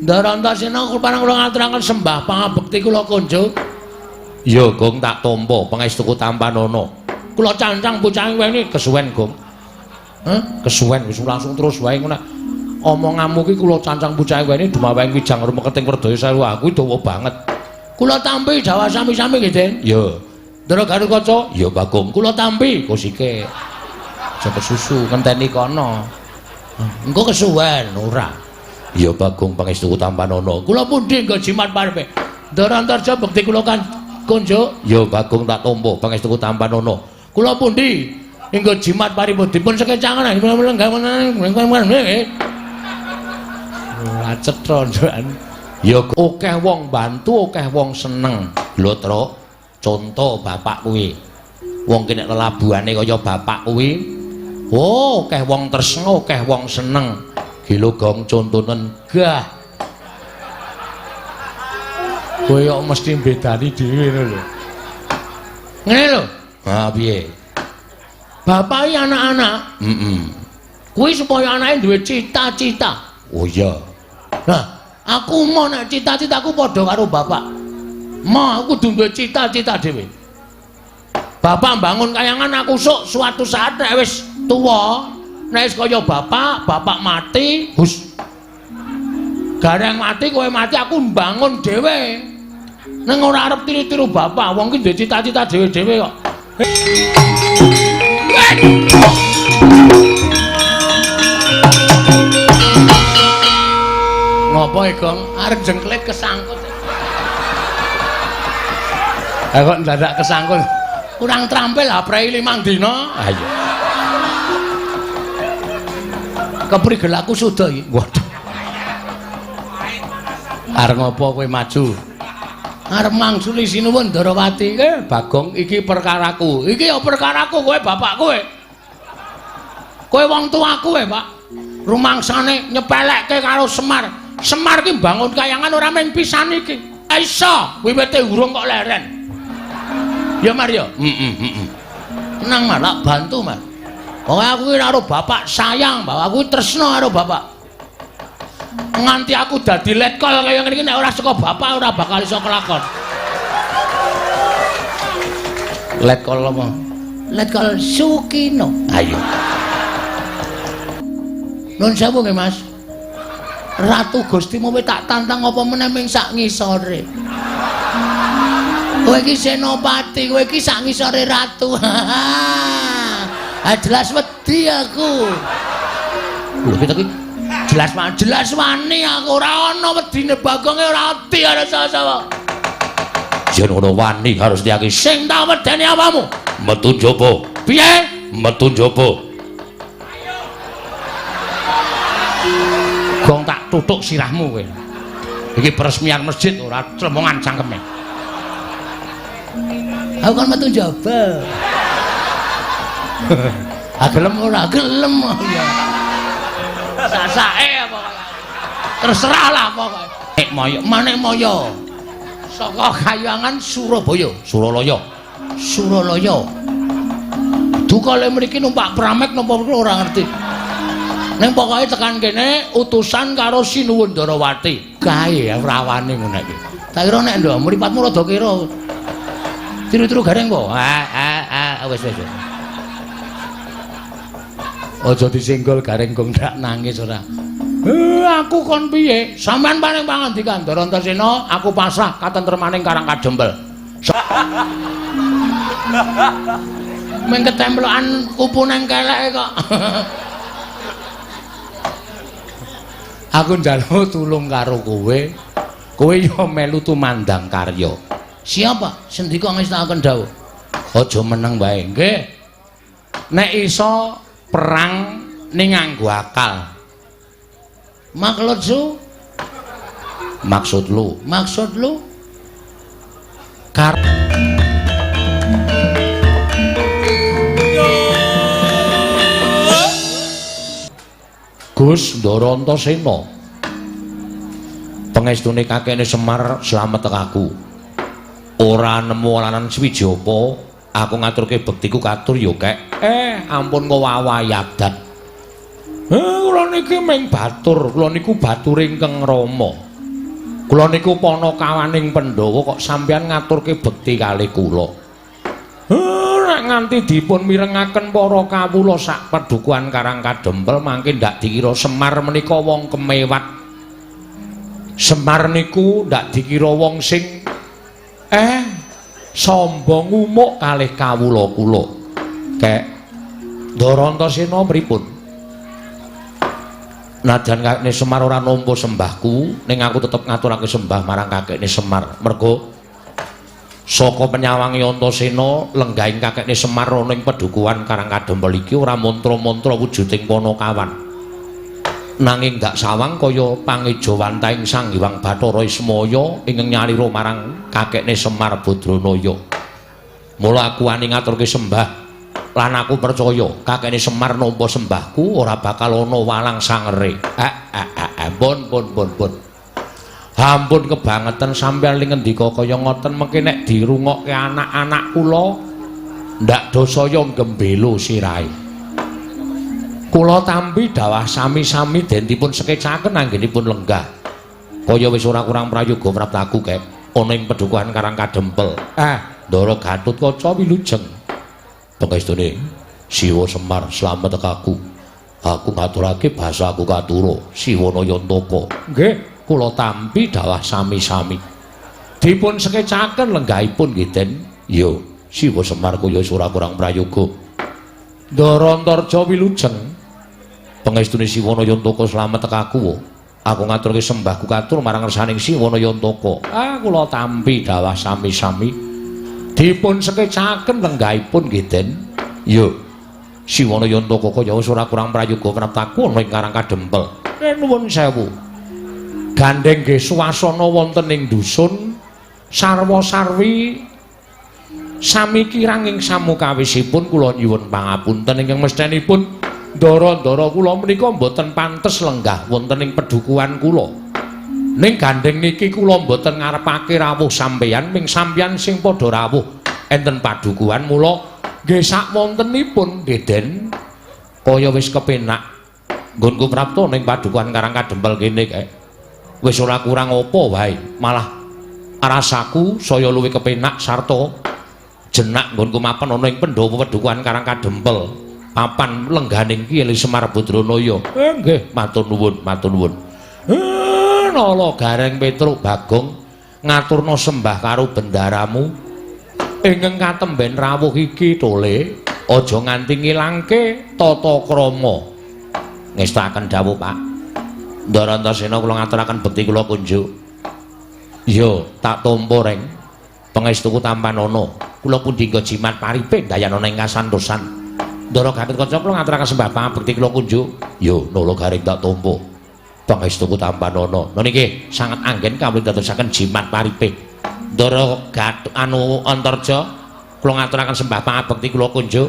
Ndara Antasena kula kula ngaturaken sembah pangabekti kula kunjuk. Ya Gong tak tampa pangestuku tampanana. Kula cancang bocah weni kesuwen Gong. Hah? Kesuwen wis langsung terus wae ngono. Omonganmu ki kula cancang bocah weni dumaweng wijang rumeketing werdaya sewu aku dawa banget. Kula tampi dawa sami-sami nggih, Den. Ya. Ndara Garukaca? Ya Bagong. Kula tampi kosike. Aja kesusu ngenteni kono. Engko kesuwen ora. Ya Bagong pangestuku tampanana. Kula pundi nggo jimat parepe. Ndara Antarja bekti kula kan kunjuk. Ya Bagong tak tampa pangestuku tampanana. Kula pundi nggo jimat paripun dipun sekecangan. Ora cetha njukan. Ya akeh wong bantu, akeh wong seneng. Lho, Truk, conto bapak kuwi. Wong ki nek lelabuhane kaya bapak kuwi, oh, akeh wong tresna, akeh wong seneng. Gilo gong contonen gah. Kowe kok mesti mbedani dhewe ngono lho. Ngene lho. Ha piye? Bapak iki anak-anak. Heeh. Kuwi supaya anake duwe cita-cita. Oh iya. Nah, aku mau nek cita-citaku padha karo bapak. Mau aku kudu duwe cita-cita dhewe. Bapak bangun kayangan aku sok suatu saat nek wis tuwa, nek wis kaya bapak, bapak mati, hus. Gareng mati kowe mati aku mbangun dhewe. Ning ora arep tiru-tiru bapak, wong ki duwe cita-cita dhewe-dhewe kok. Ngopo e, Gong? Arep jengklet kesangkut. Ha kok ndadak kesangkut. Kurang terampil aprei 5 dina. Ha iya. Keprigel aku suda iki. Waduh. Arep ngopo kowe maju? Arep mangsuli sinuwun Ndarawati. Bagong iki perkaraku. Iki ya perkaraku kowe bapak kowe. Kowe wong tuaku kowe, Pak. Rumangsane nyepelekke karo Semar. Semar ki mbangun kayangan ora mung pisan iki. Iso, wiwite urung kok leren. Ya Mar ya? Heeh, heeh. Tenang Mar, tak bantu Mar. Pokoke aku ki karo bapak sayang, bapak aku tresno karo bapak. Nganti aku dadi letkol kaya ngene iki nek ora saka bapak ora bakal iso kelakon. Letkol apa? Letkol Sukino. Ayo. Nuwun sewu nggih Mas. Ratu Gustimu tak tantang apa meneh ming sak ngisore. Kowe iki senopati, kowe iki sak ngisore ratu. Ah jelas wedi aku. Lho kita iki jelas jelas wani aku ora ana wedine Bagonge ora wedi karo sapa-sapa. Yen ngono wani harus diaki sing tak wedeni apamu? Metu njaba. Piye? Metu njaba. Gong tak tutuk sirahmu kowe. Iki peresmian masjid ora clemongan cangkeme. Aku kan metu njaba. Ah gelem ora gelem ya. Sasake pokoke. Terserah lah pokoke. Nek moyo, manek moyo. Saka kayangan Surabaya, Suralaya. Suralaya. Duka le mriki numpak pramek napa ora ngerti. Ning pokoke tekan kene utusan karo Sinuwun Ndarawati. Kae rawane ngono iki. Tak kira nek ndok mripatmu rada kira. Tiru-tiru gareng po. Ah ah ah wis wis. Aja disenggol gareng gong ndak nangis ora. Aku kon piye? Sampeyan paring pangandikan Ndara Antasena, aku pasrah katentremaning Karang Kajempel. Meng ketemplokan kupu nang keleke kok. Aku njaluk tulung karo kowe. Kowe yo melu tumandang karya. Siapa? Sendika ngestakaken dawuh. Aja meneng wae, nggih. Nek iso perang ning nganggo akal. Maksud su? Maksud lu? Maksud lu? Gus Ndara Antasena. Pengestune kakekne Semar slamet aku. Ora nemu alanan suwiji apa, aku ngaturke bektiku katur ya kek. Ampun ngowawahi adat. Kula niki ming batur, kula niku bature ingkang Rama. Kula niku panakawaning Pandhawa kok sampeyan ngaturke bekti kalih kula. Nek nganti dipun mirengaken para kawula sak padukuhan Karang Kadempel mangke ndak dikira Semar menika wong kemewat. Semar niku ndak dikira wong sing sombong umuk kalih kawula kula. Kek Ndara Antasena pripun? Najan kakekne Semar ora nampa sembahku, ning aku tetep ngaturake sembah marang kakekne Semar. Merga saka penyawange Antasena lenggahing kakekne Semar ana ing pedukuhan Karang Kadempel iki ora mantra-mantra wujuding panakawan. Nanging dak sawang kaya pangejawantahing Sang Hyang Bathara Ismaya ingkang nyalira marang kakekne Semar Badranaya. Mula aku wani ngaturke sembah lan aku percaya kakekne Semar nampa sembahku ora bakal ana walang sangere. Pun pun pun pun. Ampun kebangetan sampeyan li ngendika kaya ngoten mengke nek dirungokke anak-anak kula ndak dosaya gembelo sirahe. Kula tampi dawah sami-sami den dipun sekecaken anggenipun lenggah. Kaya wis ora kurang prayoga praptaku kek ana ing pedukuhan Karang Kadempel. Ndara Gatotkaca wilujeng. Pangestune Siwa Semar slamet aku. Aku ngaturake basaku katura Siwa Nayantaka. Nggih, kula tampi dawah sami-sami. Dipun sekecaken lenggahipun nggih Den. Ya, Siwa Semar kaya wis ora kurang prayoga. Ndara Antarja wilujeng. Pangestune Siwa Nayantaka slamet aku. Aku ngaturke sembahku katur marang ngersaning Siwa Nayantaka. Kula tampi dawah sami-sami. Dipun sekecaken lenggahipun nggih Den. Ya, Siwa Nayantaka kaya wis ora kurang prayoga praptaku ana ing Karang Kadempel. Nuwun sewu. Gandheng nggih swasana wonten ing dusun sarwa-sarwi sami kirang ing samukawisipun kula nyuwun pangapunten ingkang mesthenipun ndara-ndara kula menika mboten pantes lenggah wonten ing pedukuhan kula. Ning gandheng niki kula mboten ngarepake rawuh sampeyan, ming sampeyan sing padha rawuh enten padukuhan mula nggih sakwontenipun nggih Den kaya wis kepenak nggonku prapta ning padukuhan Karang Kadempel kene kae. Wis ora kurang apa wae, malah rasaku saya luwih kepenak sarta jenak nggonku mapan ana ing pendopo padukuhan Karang Kadempel. Papan lengganing Ki Semar Badranaya. Nggih, matur nuwun, matur nuwun. Nala Gareng Petruk Bagong ngaturna sembah karo bendaramu ingkang katemben rawuh iki tole aja nganti ngilangke tata krama. Ngestakaken dawuh Pak. Ndara Antasena kula ngaturaken bekti kula kunjuk. Iya, tak tampa reng. Pangestuku tampanana. Kula pundi nggo jimat paripe dayanana ing kasantosan. Ndara Gatotkaca kula ngaturaken sembah pangabekti kula kunjuk. Yo, Nala Gareng tak tampa. Pangestuku tampanana. Lha niki sanget anggen kawula dadosaken jimat paripe. Ndara Gatut anu Antarja kula ngaturaken sembah pangabekti kula kunjuk.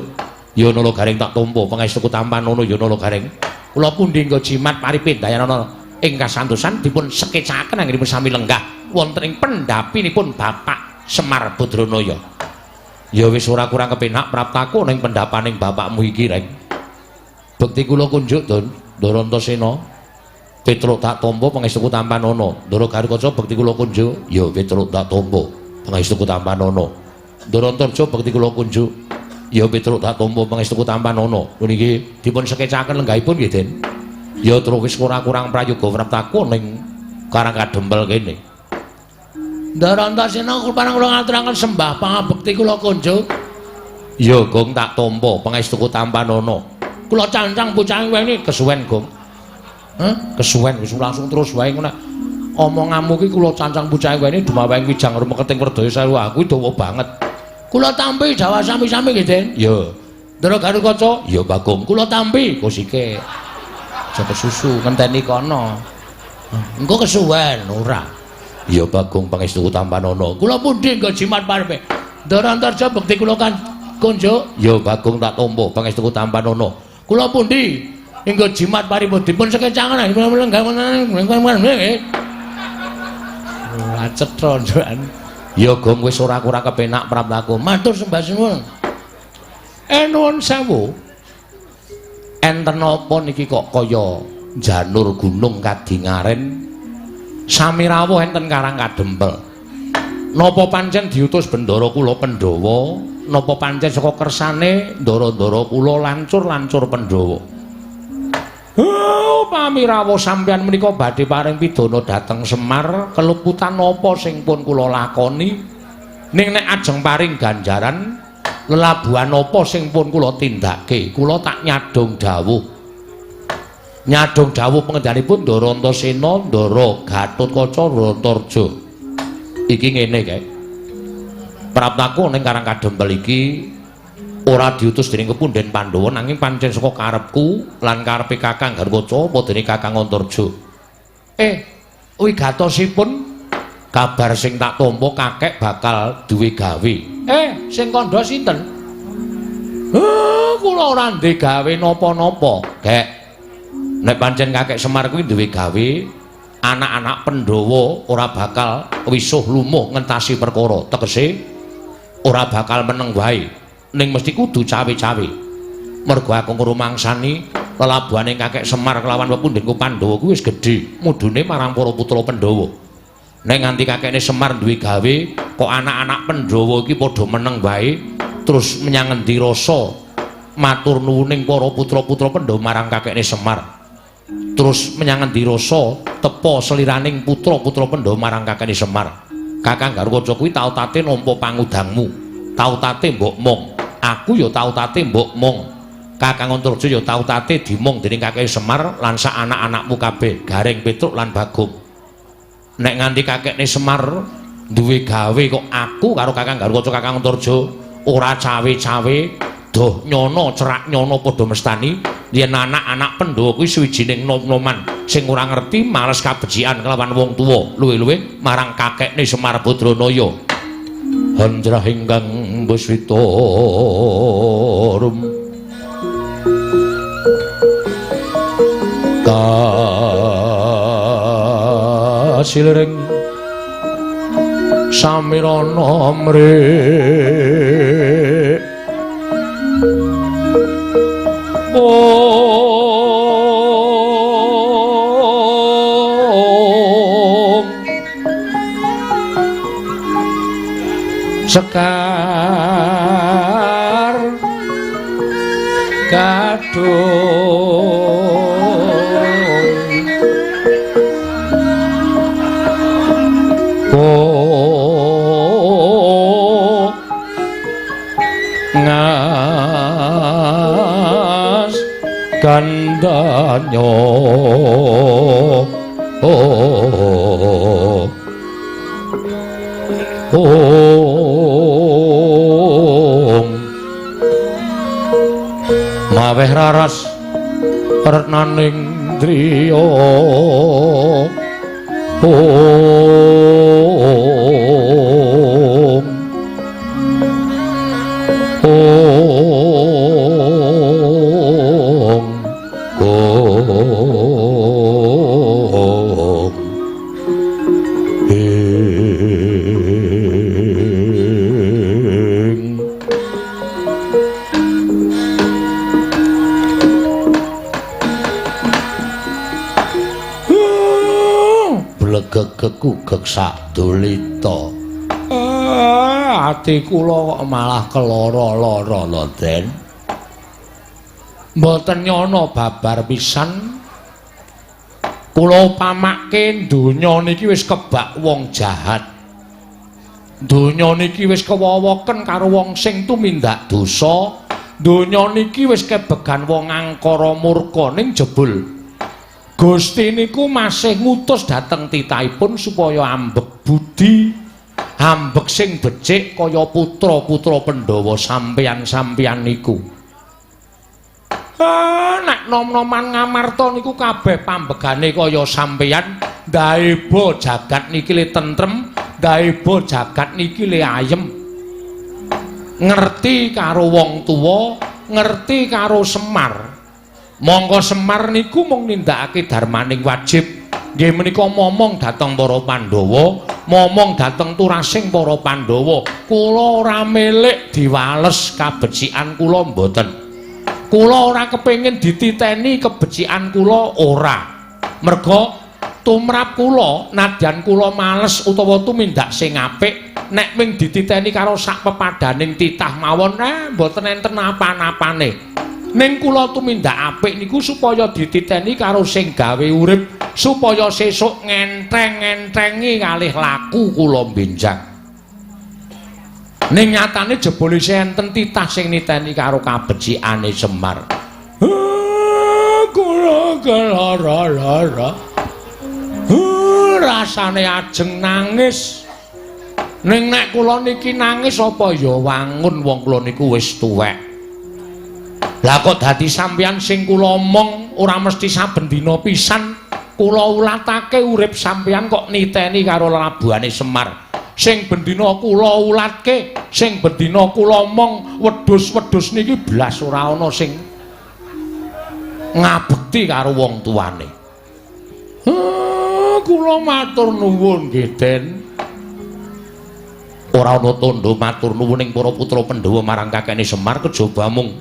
Ya Nala Gareng tak tampa. Pangestuku tampanana ya Nala Gareng. Kula pundi nggo jimat paripe dayanana ing kasantosan dipun sekecaken anggenipun sami lenggah wonten ing pendhapinipun Bapak Semar Badranaya. Ya wis ora kurang kepenak praptaku ning pendhapaning bapakmu iki reng. Bekti kula kunjuk Don, Ndara Antasena. Petruk tak tampa pangestuku tampanana. Ndara Garukaca bekti kula kunjuk. Ya Petruk tak tampa pangestuku tampanana. Ndara Antarja bekti kula kunjuk. Ya Petruk tak tampa pangestuku tampanana. Niki dipun sekecaken lenggahipun nggih Den. Ya terus wis ora kurang prayoga praptaku ning Karang Kadempel kene. Ndara Antasena kula ngaturaken sembah pangabekti kula kunjuk. Ya Gong tak tampa pangestuku tampanana. Kula cancang bocah weni kesuwen Gong. Hah? Kesuwen wis langsung terus wae ngono. Omonganmu ki kula cancang bocah weni dumaweng wijang rumeketing werdaya sewu aku dawa banget. Kula tampi dawah sami-sami nggih Den. Ya. Ndara Garukaca? Ya Bagong. Kula tampi kosike. Aja kesusu ngenteni kono. Engko kesuwen ora. Ya Bagong pangestuku tampanana. Kula pundi nggo jimat paripe. Ndara Antarja bekti kula kan kunjuk. Ya Bagong tak tampa pangestuku tampanana. Kula pundi nggo jimat paripe dipun sekecangen. Ora cetha njukan. Ya Gong wis ora kurang kepenak praptaku. Matur sembah suwun. Nuwun sewu. Enten napa niki kok kaya janur gunung kadingaren sami rawuh enten Karang Kadempel. Napa pancen diutus bendara kula Pandhawa? Napa pancen saka kersane ndara-ndara kula lancur-lancur Pandhawa? Oh, pamirawa sampeyan menika badhe paring pidana dhateng Semar, keluputan napa sing pun kula lakoni? Ning nek ajeng paring ganjaran lelabuhan apa sing pun kula tindake? Kula tak nyadong dawuh. Nyadong dawuh pengendhanipun Ndara Antasena, Ndara Gatotkaca, Antarja. Iki ngene kae. Praptaku ning Karang Kadempel iki ora diutus dening kepunden Pandhawa, nanging pancen saka karepku lan karepe Kakang Garwaca apa dene Kakang Antarja. Wigatosipun kabar sing tak tampa kakek bakal duwe gawe. Sing kandha sinten? Kula ora ndek gawe napa-napa, Gek. Nek pancen kakek Semar kuwi duwe gawe, anak-anak Pandhawa ora bakal wisuh lumuh ngentasi perkara, tegese ora bakal meneng wae, ning mesti kudu cawe-cawe. Mergo aku ngrumangsani lelabuhane kakek Semar kelawan pepundhenku Pandhawa kuwi wis gedhe, mudune marang para putra Pandhawa. Nek nganti kakekne Semar duwe gawe, kok anak-anak Pandhawa iki padha meneng wae, terus menyang ngendi rasa matur nuwuning para putra-putra Pandhawa marang kakekne Semar. Terus menyang ngendi rasa tepa seliraning putra-putra Pandhawa marang kakekne Semar. Kakang Garwaca kuwi tau tate nampa pangudangmu, tau tate mbok mong. Aku ya tau tate mbok mong. Kakang Antarja ya tau tate dimong dening kakekne Semar lan sak anak-anakmu kabeh, Gareng, Petruk lan Bagong. Nek nganti kakekne Semar duwe gawe kok aku karo Kakang Garwaca, Kakang Antarja ora cawe-cawe, doh nyono cerak nyono padha mestani yen anak-anak Pandhawa kuwi suwijining nom-noman sing ora ngerti males kabecikan kelawan wong tuwa, luwih-luwih marang kakekne Semar Badranaya. Hanjrah ingkang buswita rum kasiliring samirana mrik om sekar gadung ngas gandanyo oh om maweh raras retnaning driya om om om ing blegegegugeg sadulita. Ati kula kok malah keloro-loro lho, Den. Mboten nyono babar pisan. Kula upamake donya niki wis kebak wong jahat. Donya niki wis kewowoken karo wong sing tumindak dosa. Donya niki wis kebegan wong angkara murka ning jebul Gusti niku masih ngutus dhateng titahipun supaya ambek budi, ambek sing becik kaya putra-putra Pandhawa sampeyan-sampeyan niku. Nek nom-noman Ngamarta niku kabeh pambegane kaya sampeyan, ndaeba jagat niki le tentrem, ndaeba jagat niki le ayem. Ngerti karo wong tuwa, ngerti karo Semar. Mongko Semar niku mung nindakake darmaning wajib. Nggih menika momong dhateng para Pandhawa, momong dhateng turasing para Pandhawa. Kula ora milik diwales kabecikan kula mboten. Kula ora kepengin dititeni kebecikan kula ora. Merga tumrap kula nadyan kula males utawa tumindak sing apik, nek ming dititeni karo sak pepadaning titah mawon mboten enten apa-apane. Ning kula tumindak apik niku supaya dititeni karo sing gawe urip, supaya sesuk ngentheng-ngenthengi kalih laku kula benjang. Ning nyatane jebule enten titah sing niteni karo kabecikane Semar. Kula kelara-lara. Rasane ajeng nangis. Ning nek kula niki nangis apa ya wangun wong kula niku wis tuwek. Lah kok dadi sampeyan sing kula omong ora mesti saben dina pisan kula ulatake urip sampeyan kok niteni karo lelabuhane Semar. Sing bendina kula ulatke, sing bendina kula omong wedhus-wedhus niki blas ora ana sing ngabekti karo wong tuane. Kula matur nuwun nggih, Den. Ora ana tandha matur nuwun ing para putra Pandhawa marang kakekne Semar kejaba mung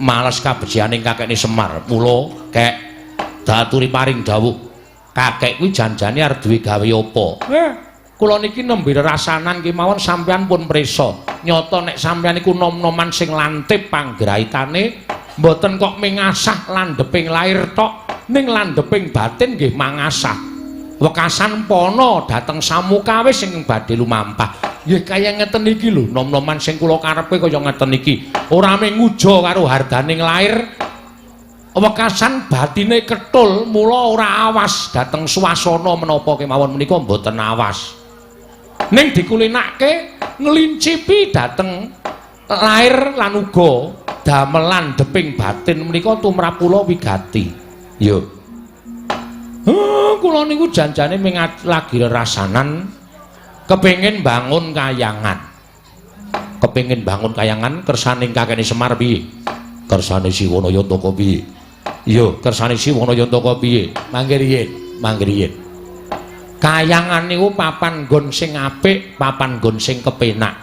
males kabecikaning kakekne Semar. Mula kek daturi paring dawuh, kakek kuwi janjane arep duwe gawe apa? Kula niki nembe rasanan kemawon sampeyan pun prisa. Nyata nek sampeyan niku nom-noman sing lantip panggraitane, mboten kok mingasah landheping lair tok, ning landheping batin nggih mangasah. Wekasan pana dhateng samukawis sing badhe lumampah. Nggih kaya ngeten iki lho, nom-noman sing kula karepe kaya ngeten iki. Ora mung nguja karo hardaning lair, wekasan batine ketul, mula ora awas dhateng swasana menapa kemawon menika mboten awas. Ning dikulinake nglincipi dhateng lair lan uga damelan deping batin menika tumrap kula wigati. Yo. Kula niku janjane ming lagi rerasanan kepengin bangun kayangan. Kepengin bangun kayangan kersaning kakekne Semar piye? Kersane Siwana Yantaka piye? Iya, kersane Siwana Yantaka piye? Mangke riyin, mangke riyin. Kayangan niku papan nggon sing apik, papan nggon sing kepenak.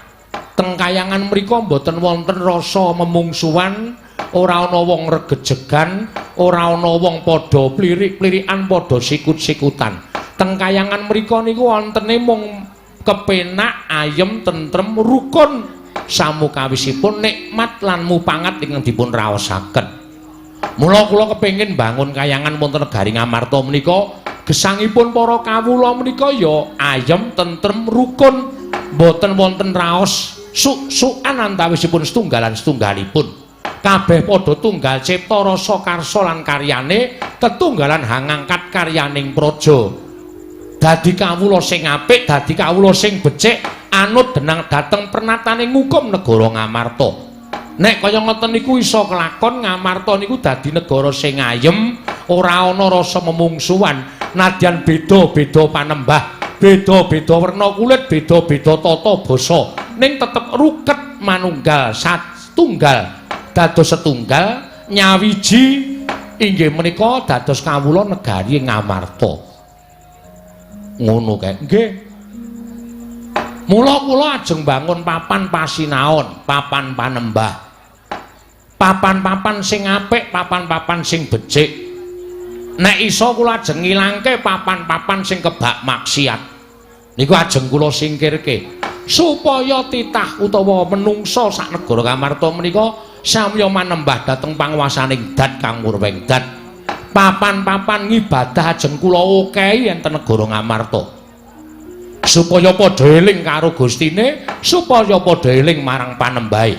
Teng kayangan mriku mboten wonten rasa memungsuhan, ora ana wong regejegan, ora ana wong padha plirik-plirikan, padha sikut-sikutan. Teng kayangan mriku niku wontene mung kepenak, ayem, tentrem, rukun samukawisipun nikmat lan mupangat ingkang dipun raosaken. Mula kula kepengin bangun kayangan wonten negari Ngamarta menika gesangipun para kawula menika ya ayem, tentrem, rukun, mboten wonten raos suk-sukan antawisipun setunggalan setunggalipun. Kabeh padha tunggal cipta rasa karsa lan karyane, tetunggalan hangangkat karyaning praja. Dadi kawula sing apik, dadi kawula sing becik, anut denang dhateng pernatane ngukum negara Ngamarta. Nek kaya ngoten niku iso kelakon, Ngamarta niku dadi negara sing ayem, ora ana rasa memungsuhan, nadyan beda-beda panembah, beda-beda werna kulit, beda-beda tata basa, ning tetep ruket manunggal satunggal, dados setunggal nyawiji inggih menika dados kawula negari Ngamarta. Ngono kae. Nggih. Mula kula ajeng bangun papan pasinaon, papan panembah. Papan-papan sing apik, papan-papan sing becik. Nek iso kula ajeng ngilangke papan-papan sing kebak maksiat. Niku ajeng kula singkirke supaya titah utawa menungsa sak negara Ngamarta menika samya manembah dhateng panguwasaning dat kang murweng dat. Papan-papan ngibadah ajeng kula okehi enten negara Ngamarta. Supaya padha eling karo Gustine, supaya padha eling marang panembahe.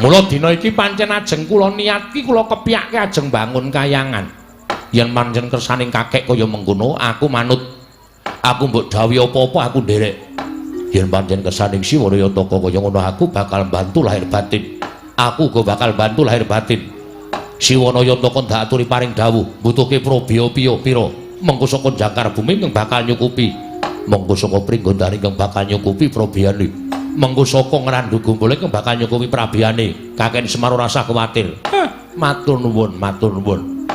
Mula dina iki pancen ajeng kula niatki, kula kepyake ajeng bangun kayangan. Yen pancen kersaning kakek kaya mengkono, aku manut. Aku mbok dawuhi apa-apa aku nderek. Yen pancen kersaning Siwana Yantaka kaya ngono, aku bakal bantu lahir batin. Aku uga bakal bantu lahir batin. Siwana Yantaka ndak aturi paring dawuh, mbutuhke probya pira. Mengko saka jangkar bumi ingkang bakal nyukupi. Mengko saka Pringgondani ingkang bakal nyukupi probiyane. Mengko saka Ngrandu Gumbul ingkang bakal nyukupi prabiyane. Kakek Semar ora usah kuwatir. Matur nuwun, matur nuwun.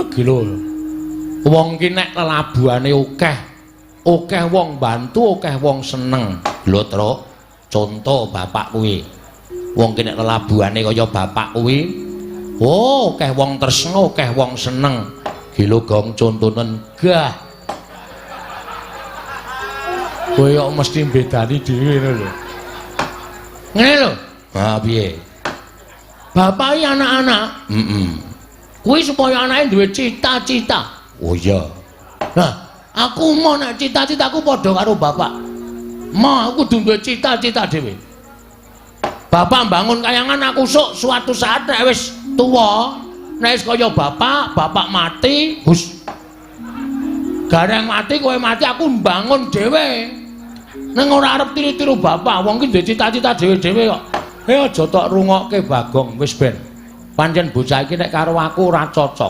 Gila. Wong ki nek lelabuhane akeh, akeh wong bantu, akeh wong seneng. Lho, Truk, conto bapak kuwi. Wong ki nek lelabuhane kaya bapak kuwi, oh, akeh wong tresna, akeh wong seneng. Gilo gong contonen gah. Kowe kok mesti mbedani dhewe ngono lho. Ngene lho. Ha piye? Bapak iki anak-anak. Heeh. Kuwi supaya anake duwe cita-cita. Oh iya. Nah, aku mau nek cita-citaku padha karo bapak. Mau aku kudu duwe cita-cita dhewe. Bapak bangun kayangan aku sok suatu saat nek wis tuwa, nek wis kaya bapak, bapak mati, hus. Gareng mati kowe mati aku mbangun dhewe. Ning ora arep tiru-tiru bapak, wong ki duwe cita-cita dhewe-dhewe kok. Eh aja tok rungokke Bagong, wis ben. Pancen bocah iki nek karo aku ora cocok.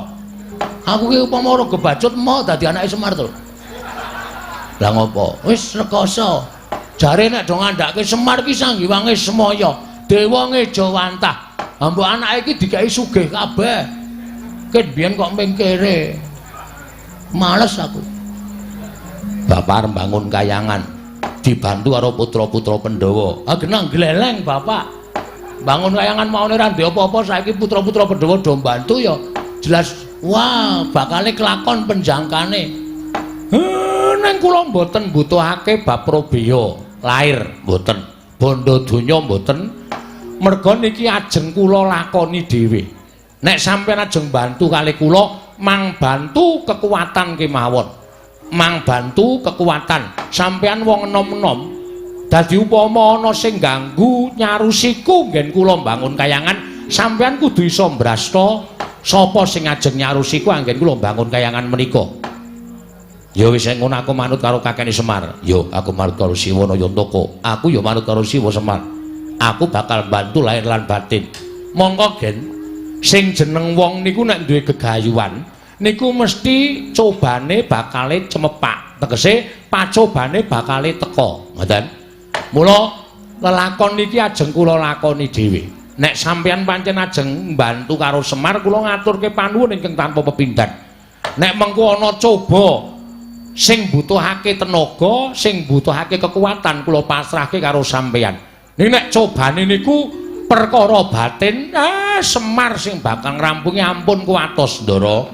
Aku ki upama ora gebacut mau dadi anake Semar to. Lah ngopo? Wis rekoso. Jare nek do ngandhake Semar ki sanggiwange semaya, dewa ngejawantah. Ha mbok anake iki dikeki sugih kabeh. Ket biyen kok mengkere. Males aku. Bapak arep bangun kayangan dibantu karo putra-putra Pandhawa. Ah genah gleleng bapak. Bangun kayangan maune ora ndek apa-apa saiki putra-putra Pandhawa do mbantu ya jelas wah bakale kelakon penjangkane. Neng kula mboten mbutuhake bab probeya lair mboten, bondo donya mboten. Merga niki ajeng kula lakoni dhewe. Nek sampeyan ajeng bantu kali kula, mang bantu kekuatan kemawon. Mang bantu kekuatan. Sampeyan wong enom-enom. Dadi upama ana sing ganggu nyarusiku nggen kula mbangun kayangan, sampeyan kudu iso mbrasta sapa sing ajeng nyarusiku anggen kula mbangun kayangan menika. Ya wis ngono aku manut karo kakene Semar. Ya aku manut karo Siwa Nayantaka. Aku ya manut karo Siwa Semar. Aku bakal bantu lahir lan batin. Mongko gen sing jeneng wong niku nek duwe gegayuhan niku mesti cobane bakale cemepak. Tegese pacobane bakale teka. Ngoten. Mula lelakon niki ajeng kula lakoni dhewe. Nek sampeyan pancen ajeng mbantu karo Semar kula ngaturke panuwun ingkang tanpa pepindhan. Nek mengko ana coba sing butuhake tenaga, sing butuhake kekuatan kula pasrahke karo sampeyan. Ning nek cobane niku perkara batin, Semar sing bakal ngrampungi ampun kuwatos, Ndara.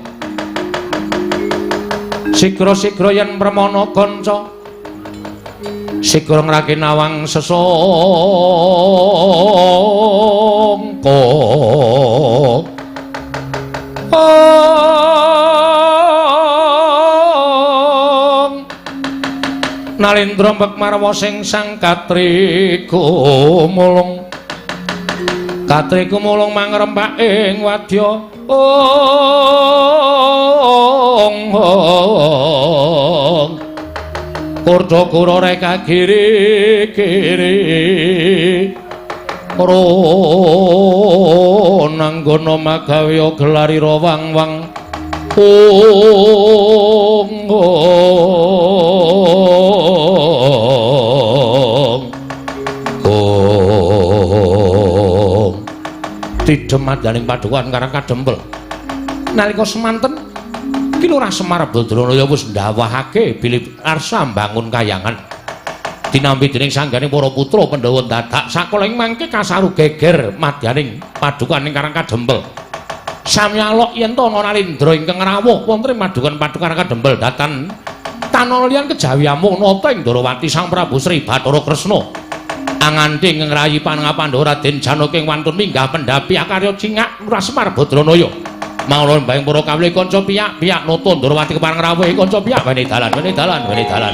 Sigra-sigra yen premana kanca, sigra ngraki nawang sesangka. Nalendra mbek marwa sing sang katri gumulung. Katri gumulung mangrempak ing wadya. Ong ong. Kurda kura reka kiri kiri. Ronanggana magawe gelarira wang-wang. Ong ong ong. Tidhem madaning padukan Karang Kadempel. Nalika semanten Ki Lurah Semar Badranaya wis ndawahake bilih arsa mbangun kayangan. Tinampi dening sanggane para putra Pandhawa dadak sakola ing mangke kasaru geger madyaning padukan ing Karang Kadempel. Samyalok yen to ana Nalendra ingkang rawuh wonten ing padukan Karang Kadempel datan tanah liyan kejawi amung nata ing Ndorowati Sang Prabu Sri Bathara Kresna. Anganti ingkang rayi panengah Pandhawa Raden Janaka ing wantun minggah pendhapi akarya cingak Lurah Semar Badranaya. Mangla mbayang para kawula kanca piyak-piyak nata Ndorowati kepareng rawuh kanca piyak wene dalan wene dalan wene dalan.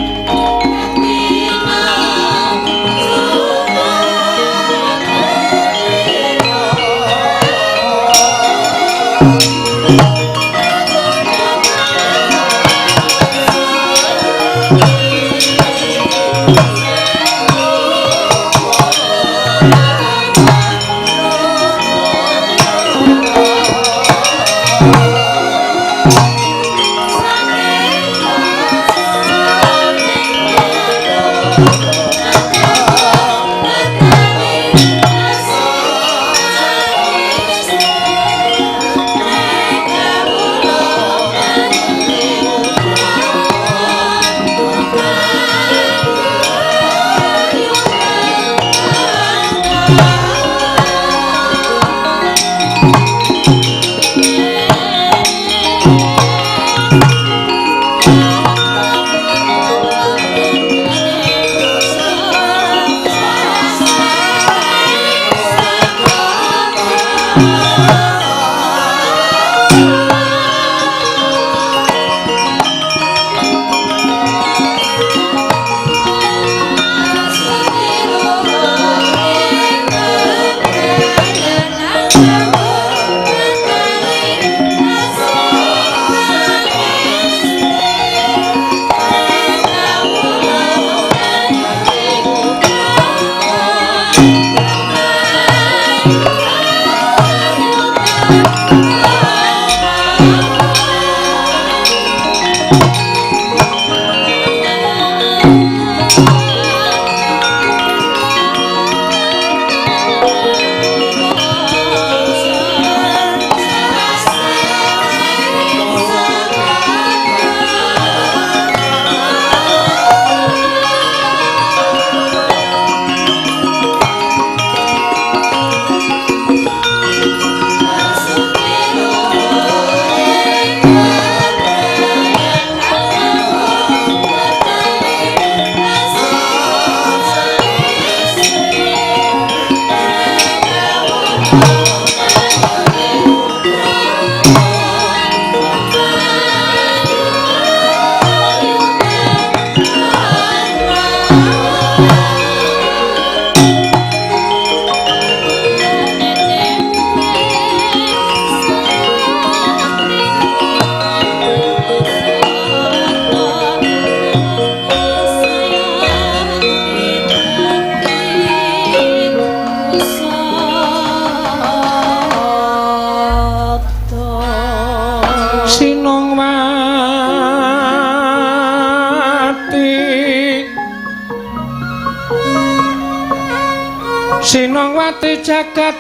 Sinongwati jagat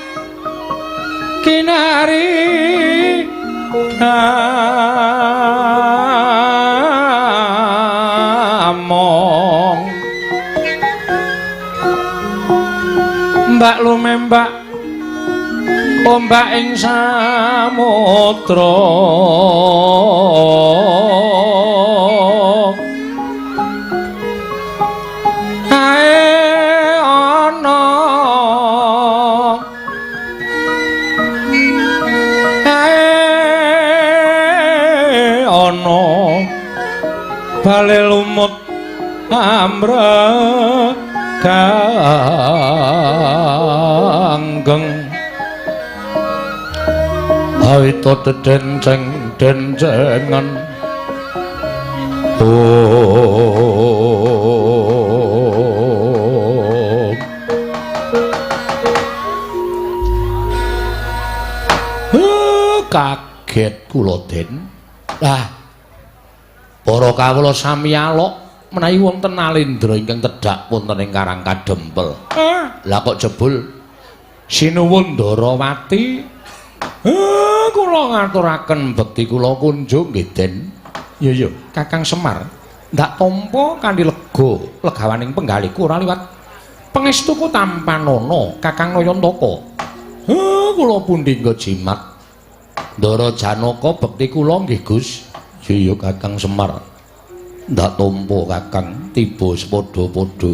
kinari among mbak lumembak ombak ing samudra ae ana ae ana bale lumut amrek ganggeng awita dedenceng dencengan om kaget kula Den. Lah para kawula sami alok menawi wonten Alendra ingkang tedhak wonten ing Karang Kadempel. Lah kok jebul sinuwun Ndarawati. Kula ngaturaken bekti kula kunjung nggih Den. Iya iya, Kakang Semar. Ndak tampa kanthi lega legawaning penggalihku ora liwat pangestuku tampanana Kakang Nayantaka. Kula pundi nggo jimat. Ndara Janaka bekti kula nggih Gus. Iya iya Kakang Semar. Ndak tampa Kakang tiba sepadha-padha.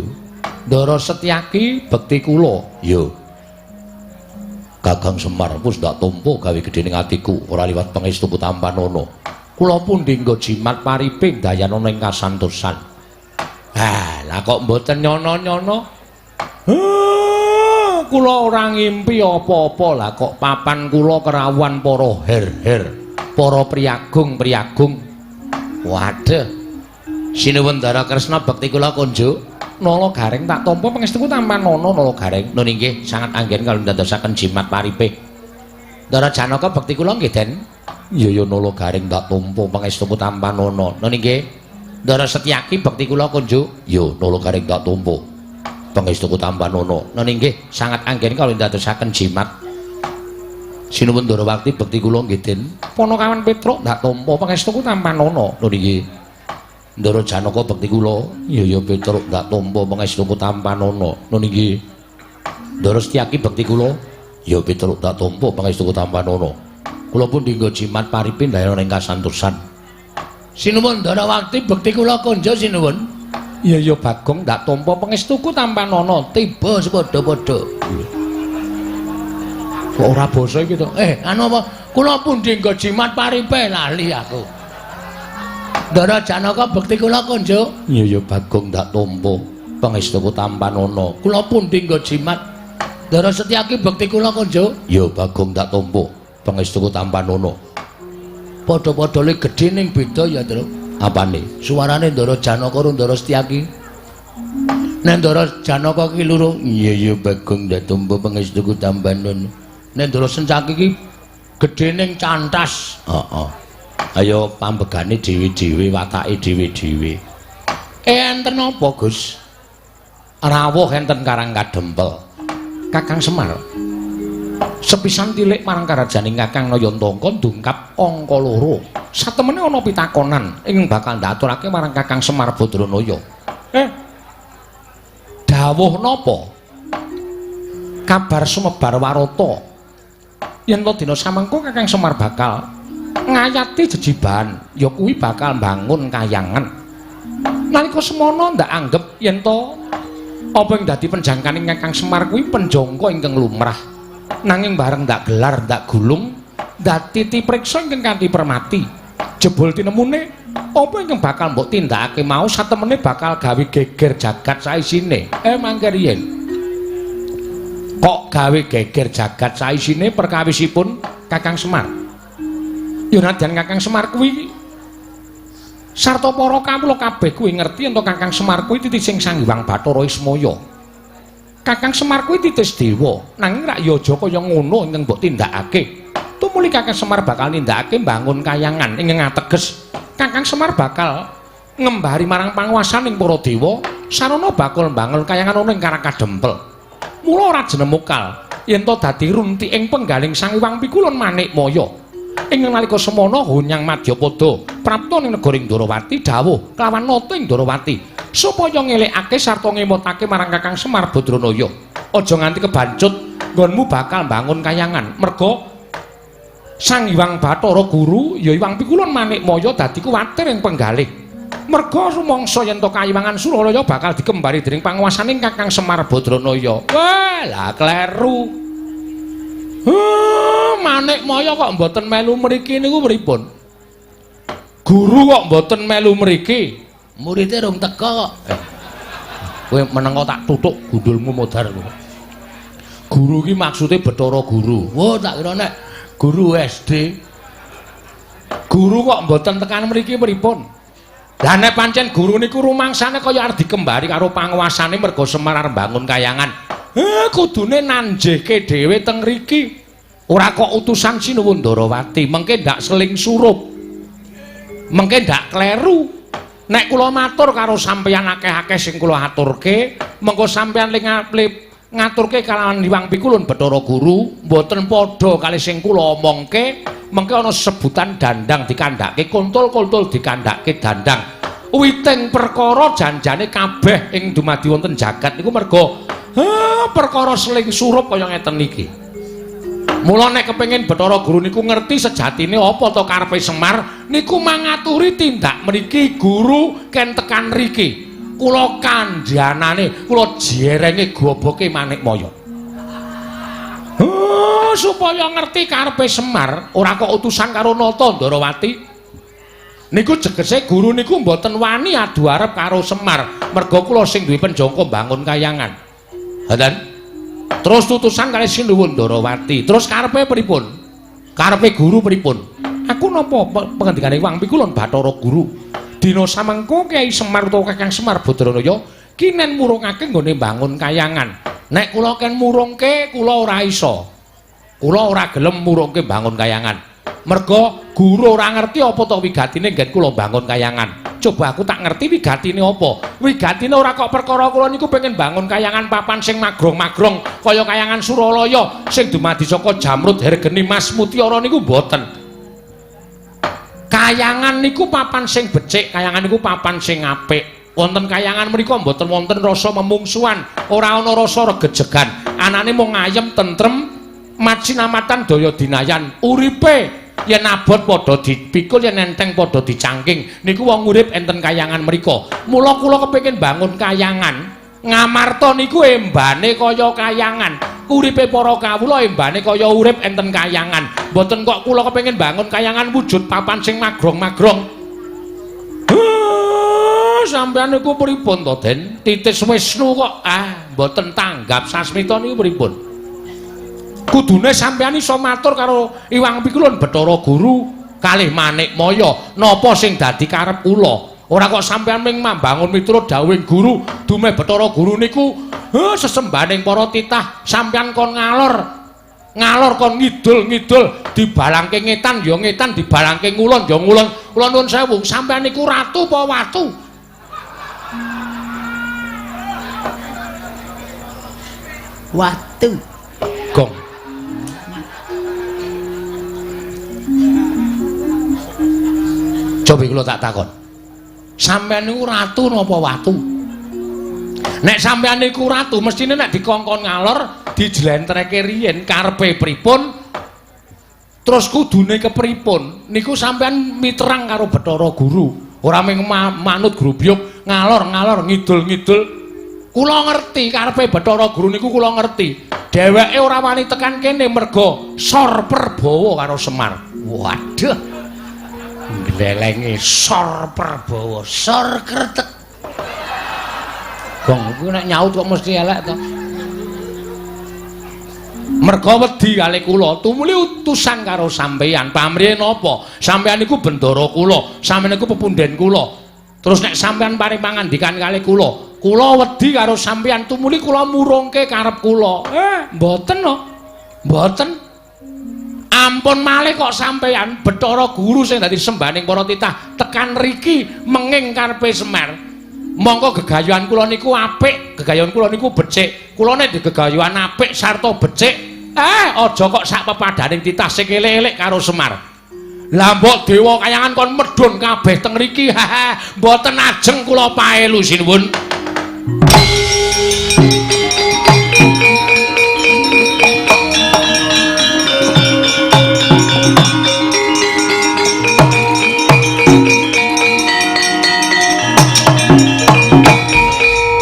Ndara Setyaki bekti kula. Iya. Kakang Semar wis ndak tampa gawe gedhe ning atiku ora liwat pangestuku tampanana. Kula pundi nggo jimat paripe dayanana ing kasantosan. Ah, lah kok mboten nyono-nyono? Kula ora ngimpi apa-apa lah kok papan kula kerawuhan para her-her, para priyagung-priyagung. Waduh. Sinuwun Ndara Kresna bekti kula kunjuk. Nala Gareng tak tampa pangestuku tampanana Nala Gareng. Nun inggih sangat anggen kalih ndadosaken jimat paripe. Ndara Janaka bekti kula nggih Den. Iya ya Nala Gareng tak tampa pangestuku tampanana. Nun inggih. Ndara Setyaki bekti kula kunjuk. Ya Nala Gareng tak tampa pangestuku tampanana. Nun inggih sangat anggen kalih ndadosaken jimat. Sinuwun Ndarawati bekti kula nggih Den. Panakawan Petruk tak tampa pangestuku tampanana. Nun inggih. Ndara Janaka bekti kula. Iya ya Petruk ndak tampa pangestuku tampanana. Nun inggih. Ndara Setyaki bekti kula. Ya Petruk ndak tampa pangestuku tampanana. Kula pun dinggo jimat paripe ndayana ing kasantosan. Sinuwun Ndarawati bekti kula konjo sinuwun. Iya ya Bagong ndak tampa pangestuku tampanana. Tiba sepadha-padha. Kok ora basa iki to? Anu apa? Kula pun dinggo jimat paripe lali aku. Ndara Janaka bekti kula kunjuk. Iya ya Bagong ndak tampa pangestuku tampanana. Kula pundi nggo jimat. Ndara Setyaki bekti kula kunjuk. Ya Bagong ndak tampa pangestuku tampanana. Padha-padha le gedhe ning beda ya, Tru. Apane? Suarane Ndara Janaka karo Ndara Setyaki. Nek Ndara Janaka ki loro, iya ya Bagong ndak tampa pangestuku tampanana. Nek Ndara Setyaki ki gedhe ning cantas. Heeh. Ayo pambegane dhewe-dhewe, watake dhewe-dhewe. Enten apa, Gus? Rawuh enten Karang Kadempel. Kakang Semar. Sepisan tilik marang karajaning Kakang Nayantaka ndungkap angka 2. Satemene ana pitakonan ingkang bakal ndaturake marang Kakang Semar Badranaya. Dawuh napa? Kabar sumebar warata. Yen to dina samengko Kakang Semar bakal ngayati jejibahan, ya kuwi bakal mbangun kayangan. Nalika semono ndak anggep yen to apa ing dadi penjangkaning Kakang Semar kuwi penjangka ingkang lumrah. Nanging bareng ndak gelar, ndak gulung, ndak titi priksa ingkang kanthi permati. Jebul tinemune apa ingkang bakal mbok tindakake mau satemene bakal gawe geger jagat saisine. Mangke riyen. Kok gawe geger jagat saisine perkawisipun Kakang Semar? Ya nadyan Kakang Semar kuwi sarta para kawula kabeh kuwi ngerti yen to Kakang Semar kuwi titising Sang Hyang Bathara Ismaya. Kakang Semar kuwi titis dewa, nanging rak ya aja kaya ngono ingkang mbok tindakake. Tumuli Kakang Semar bakal nindakake mbangun kayangan ingkang ateges Kakang Semar bakal ngembari marang panguwasaning para dewa, sarana bakal mbangun kayangan ana ing Karang Kadempel. Mula ora jenemukal yen to dadi runti ing penggaling Sang Hyang Pikulun Manikmaya. Ing nalika semana Honyang Madyapada prapta ning negara Ndrawati dawuh kelawan nata ing Ndrawati supaya ngelekake sarta ngemotake marang Kakang Semar Badranaya. Aja nganti kebancut nggonmu bakal mbangun kayangan merga Sang Hyang Bathara Guru ya Hyang Pikulun Manikmaya dadi kuwatir ing penggalih. Merga rumangsa yen to kayiwangan Suralaya bakal dikembari dening panguwasaning Kakang Semar Badranaya. Wah, lah kleru. Manikmaya kok mboten melu mriki niku pripun? Guru kok mboten melu mriki? Murite rung teka kok. Kowe meneng kok tak tutuk gundulmu modar kowe. Guru iki maksude Bathara Guru. Wah, tak kira nek guru SD. Guru kok mboten tekan mriki pripun? Lah nek pancen guru niku rumangsane kaya arep dikembari karo panguwasane merga Semar arep mbangun kayangan. Kudune nanjehke dhewe teng mriki. Ora kok utusan Sinuwun Ndrawati, mengke ndak seling surup. Mengke ndak kleru. Nek kula matur karo sampeyan akeh-akeh sing kula aturke, mengko sampeyan ngaturke kalawan Hyang Pikulun Bathara Guru, mboten padha kali sing kula omongke, mengke ana sebutan dandang dikandhake, kontol-kontol dikandhake dandang. Witing perkara janjane kabeh ing dumadi wonten jagat niku merga perkara seling surup kaya ngeten iki. Mula nek kepengin Bathara Guru niku ngerti sejatine apa to karepe Semar niku mangaturi tindak mriki guru ken tekan mriki. Kula kandhanane, kula jerenge goboke Manikmaya. Supaya ngerti karepe Semar, ora kok utusan karo Nata Ndrawati. Niku jegese guru niku mboten wani adu arep karo Semar, merga kula sing duwe penjangka mbangun kayangan. Ngoten. Terus tutusan kali Sinuwun Ndrawati. Terus karepe pripun? Karepe guru pripun? Aku napa pengendikane Hyang Pikulun Bathara Guru? Dina samengko Kyai Semar utawa Kakang Semar Badranaya kinen murungake nggone mbangun kayangan. Nek kula ken murungke kula ora iso. Kula ora gelem murungke mbangun kayangan. Merga guru ora ngerti apa to wigatine nggen kula mbangun kayangan. Coba aku tak ngerti wigatine apa. Wigatine ora kok perkara kula niku pengen bangun kayangan papan sing magrong-magrong kaya kayangan Suralaya sing dumadi saka jamrud hergeni mas mutiara niku mboten. Kayangan niku papan sing becik, kayangan niku papan sing apik. Wonten kayangan mriku mboten wonten rasa memungsuhan, ora ana rasa regejegan. Anane mung ayem tentrem, macinamatan daya dinayan. Uripe yen abot padha dipikul, yen enteng padha dicangking. Niku wong urip enten kayangan mriku. Mula kula kepengin bangun kayangan. Ngamarta niku embane kaya kayangan. Uripe para kawula embane kaya urip enten kayangan. Mboten kok kula kepengin bangun kayangan wujud papan sing magrong-magrong. Sampeyan niku pripun to, Den? Titis Wisnu kok mboten tanggap sasmita niku pripun? Kudune sampeyan iso matur karo Hyang Pikulun Bathara Guru kalih Manikmaya napa sing dadi karep kula. Ora kok sampeyan ming mambangun miturut dawuhing guru, dumeh Bathara Guru niku sesembahaning para titah, sampeyan kon ngalor. Ngalor kon ngidul-ngidul, dibalangke ngetan ya ngetan, dibalangke ngulon ya ngulon. Kula nuwun sewu, sampeyan niku ratu apa watu? Watu. Gong. Coba kula tak takon. Sampeyan niku ratu napa watu? Nek sampeyan niku ratu, mestine nek dikongkon ngalor dijlentreke riyin karepe pripun, terus kudune kepripun, niku sampeyan miterang karo Bathara Guru. Ora mung manut grubyuk ngalor-ngalor ngidul-ngidul. Kula ngerti karepe Bathara Guru niku kula ngerti. Dheweke ora wani tekan kene merga sor perbawa karo Semar. Waduh. Glelenge sor perbawa, sor kretek. Gong kuwi nek nyaut kok mesti elek to. Merga wedi kalih kula, tumuli utusan karo sampeyan. Pamrihe napa? Sampeyan niku bendara kula, sampeyan niku pepunden kula. Terus nek sampeyan paring pangandikan kalih kula, kula wedi karo sampeyan, tumuli kula murungke karep kula. Mboten no. Mboten. Ampun malih kok sampeyan Bathara Guru sing dadi sembahaning para titah tekan riki menging karepe Semar. Mongko gegayuhan kula niku apik, gegayuhan kula niku becik. Kula nek gegayuhan apik sarta becik, aja kok sak pepadaning titah sing elek-elek karo Semar. Lah mbok dewa kayangan kon medhun kabeh teng mriki. Mboten ajeng kula paelu sinuwun.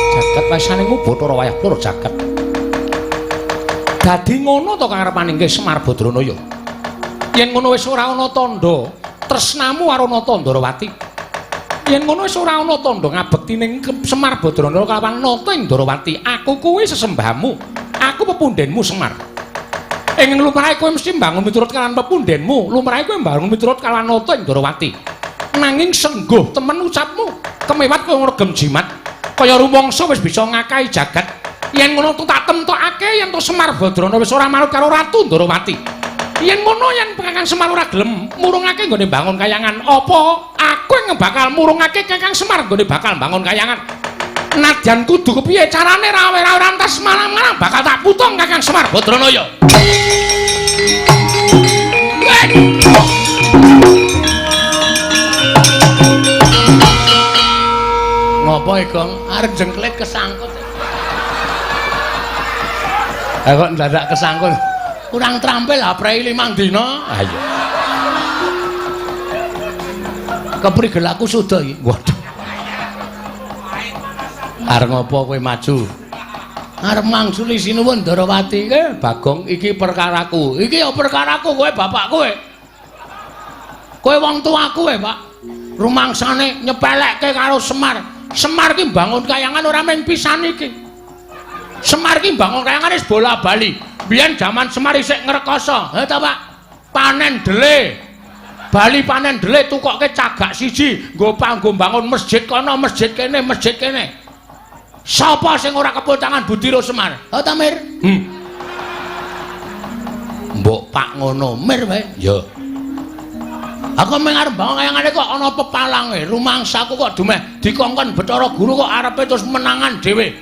Jagat wasaning Bathara wayah Blora jagat. Dadi ngono to karepane nggih Semar Badranaya. Yen ngono wis ora ana tandha tresnamu karo Nata Ndarawati. Yen ngono wis ora ana tandha ngabekti ning Semar Badranaya kalawan Nata ing Ndarawati. Aku kuwi sesembahmu. Aku pepundhenmu Semar. Ing lumrahe kowe mesti mbangun miturut kalawan pepundhenmu, lumrahe kowe mbangun miturut kalawan Nata ing Ndarawati. Nanging sengguh temen ucapmu, kemewat kowe ngregem jimat. Kaya rumangsa wis bisa ngakahi jagat. Yen ngono tak temtokake yen to Semar Badrana wis ora manut karo Ratu Ndarawati. Yen ngono yen Kakang Semar ora gelem murungake nggone bangun kayangan, apa aku yang bakal murungake Kakang Semar nggone bakal bangun kayangan? Nadyan kudu kepiye carane rawe-rawe rantas malang-malang bakal tak putung Kakang Semar Badranaya. Ngopo Gong? Arep jengklet kesangkut. Ha kok ndadak kesangkut. Kurang terampil aprei 5 dina. Ayo. Keprigel aku suda iki. Waduh. Arep ngopo kowe maju? Arep mangsuli sinuwun Ndarawati. Bagong iki perkaraku. Iki ya perkaraku kowe bapak kowe. Kowe wong tuaku kowe, Pak. Rumangsane nyepelekke karo Semar. Semar ki mbangun kayangan ora mung pisan iki. Semar ki mbangun kayangan wis bola-bali. Biyen jaman Semar isih ngrekoso. Ha ta, Pak? Panen dele. Bali panen dele tukokke cagak siji nggo panggo mbangun masjid kono, masjid kene, masjid kene. Sapa sing ora kepul tangan budira Semar? Ha ta, Mir? Mbok Pak ngono, Mir wae. Ya. Aku mung arep mbangun kayangane kok ana pepalange, rumangsaku kok dumeh dikongkon Bathara Guru kok arepe terus menangan dhewe.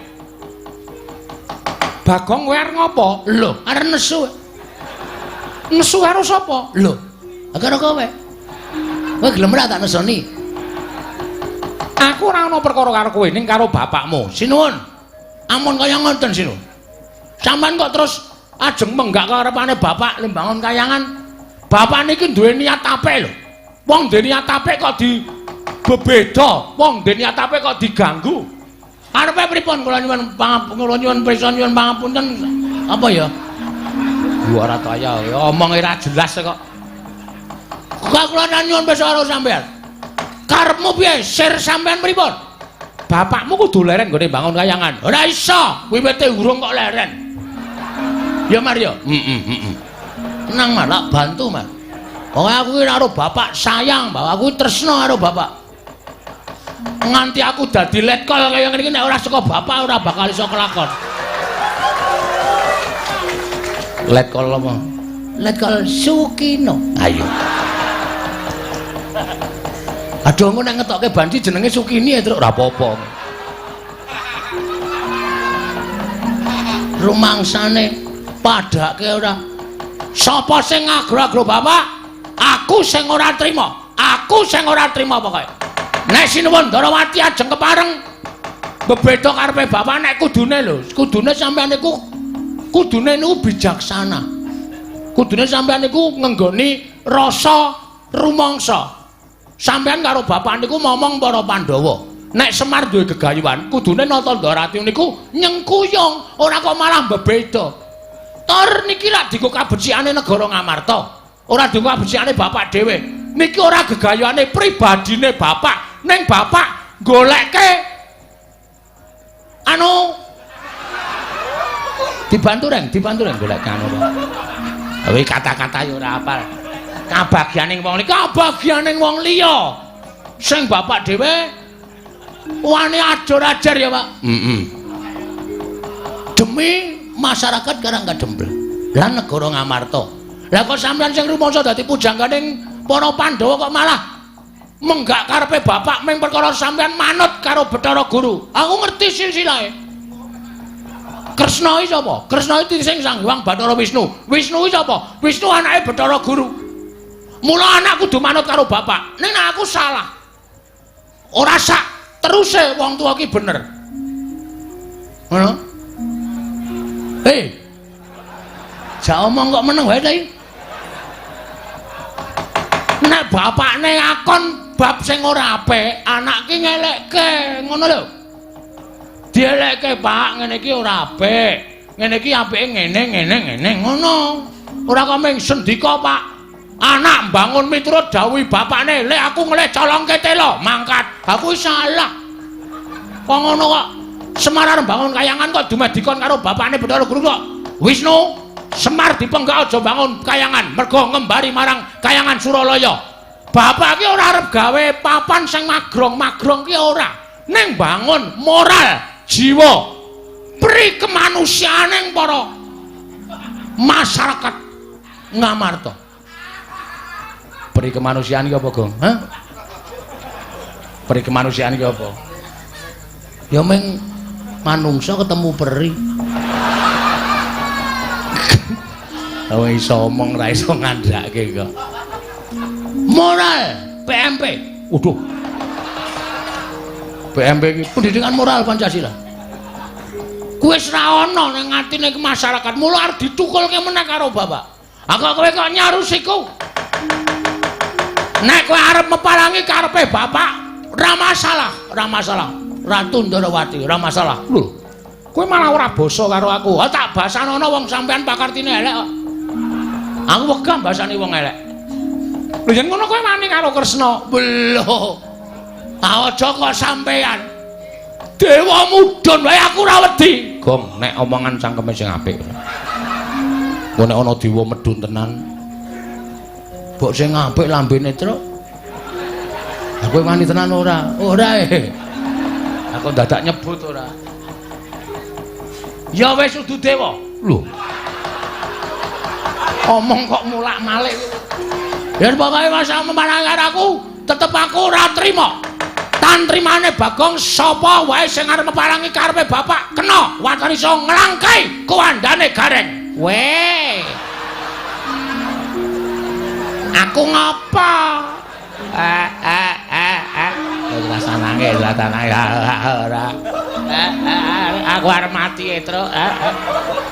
Bagong kowe arep ngopo? Lho, arep nesu. Nesu karo sapa? Lho, karo kowe. Kowe gelem ora tak nesoni? Aku ora ana perkara karo kowe ning karo bapakmu. Sinuwun. Ampun kaya ngoten sinuwun. Sampeyan kok terus ajeng menggak karepane bapak le mbangun kayangan. Bapak niki duwe niat apik lho. Wong duwe niat apik kok di bebeda, wong duwe niat apik kok diganggu. Arepe pripun kula nyuwun kula nyuwun prisa nyuwun pangapunten apa ya? Ora ta ya, omong ora jelas kok. Kok kula nyuwun prisa karo sampeyan. Karepmu piye? Sir sampeyan pripun? Bapakmu kudu leren nggone bangun kayangan. Ora iso, wiwite urung kok leren. Ya Mar ya? Heeh. Tenang Mar, tak bantu Mar. Wong aku ki karo bapak sayang, bapak aku tresno karo bapak. Nganti aku dadi letkol kaya ngene iki nek ora saka bapak ora bakal iso kelakon. Letkol apa? Letkol Sukino. Ayo. Aduh engko nek ngetokke banci jenenge Sukini ya, Truk. Ora apa-apa. Rumangsane padhake ora. Sapa sing ngagro-agro bapak? Aku sing ora trima. Aku sing ora trima pokoke. Nek sinuwun Ndarawati ajeng kepareng bebeda karepe bapak nek kudune lho, kudune sampeyan niku kudune niku bijaksana. Kudune sampeyan niku ngenggoni rasa rumangsa. Sampeyan karo bapak niku momong para Pandhawa. Nek Semar duwe gegayuhan, kudune Nata Ndarawati niku nyengkuyung, ora kok malah bebeda. Tor niki lak dienggo kabecikane negara Ngamarta. Ora dienggo kabecikane bapak dhewe. Niki ora gegayuhane pribadine bapak, ning bapak golekke anu dibantu reng, dibantu reng golek anu. Kuwi kata-kata ya ora apal. Kabagyaning wong liya, kabagyaning wong liya. Sing bapak dhewe wani ajur-ajar ya, Pak. Heeh. Demi masyarakat Karang Kadempel lan negara Ngamarta. Lah kok sampeyan sing rumangsa dadi pujangganing para Pandhawa kok malah Menggak karepe bapak ming perkara sampean manut karo Bathara Guru. Aku ngerti silsilahe. Kresna iki sapa? Kresna iki sing Sang Hyang Bathara Wisnu. Wisnu iki sapa? Wisnu anake Bathara Guru. Mula anak kudu manut karo bapak. Ning aku salah. Ora sak teruse wong tuwa ki bener. Ngono? Hei. Jak omong kok meneng wae ta iki? Nek bapakne ngakon bab sing ora apik, anak ki ngelekke, ngono lho. Dielekke, Pak, ngene iki ora apik. Ngene iki apike ngene ngene ngene ngono. Ora kok mung sendika, Pak. Anak mbangun miturut dawuh bapakne, "Lek aku ngelih colongke telo, mangkat." Aku salah. Kok ngono kok Semar arep mbangun kayangan kok dumeh dikon karo bapakne Bathara Guru kok. Wisnu, Semar dipenggak aja bangun kayangan mergo ngembari marang kayangan Suralaya. Bapak ki ora arep gawe papan sing magrong-magrong ki ora. Ning bangun moral, jiwa, pri kemanusiaan para masyarakat Ngamarta. Pri kemanusiaan ki apa, Gong? Hah? Pri kemanusiaan ki apa? Ya meng manungsa ketemu peri. Oh iso omong ra iso ngandhake kok. Moral PMP. Waduh. PMP iki pendidikan moral Pancasila. Kuwi wis ra ana ning atine masyarakat. Mula arep ditukulke meneh karo bapak. Aku kowe kok nyarusiku. Nek kowe arep meparangi karepe bapak, ora masalah, ora masalah. Ratu Ndorowati, ora masalah. Lho. Kowe malah ora basa karo aku. Ha tak basanono wong sampean pakartine elek kok. Aku wegah basani wong elek. Lho yen ngono kowe wani karo Kresna. Lho. Aja kok sampean. Dewa mudhun wae aku ora wedi. Gong, nek omongan cangkeme sing apik. Engko nek ana dewa medhun tenan. Mbok sing apik lambene, Truk. Aku wani tenan ora? Ora e. Aku dadak nyebut ora. Ya wis udu dewa. Lho. Omong kok mulak-malik. Ya pokoke masa memarang karo aku, tetep aku ora trima. Tantrimane Bagong sapa wae sing arep meparangi karepe bapak kena waton iso nglangkai kuwandane Gareng. Weh. Aku ngapa? Ora nangis, ora nangis, ora. Aku arep mati, Truk.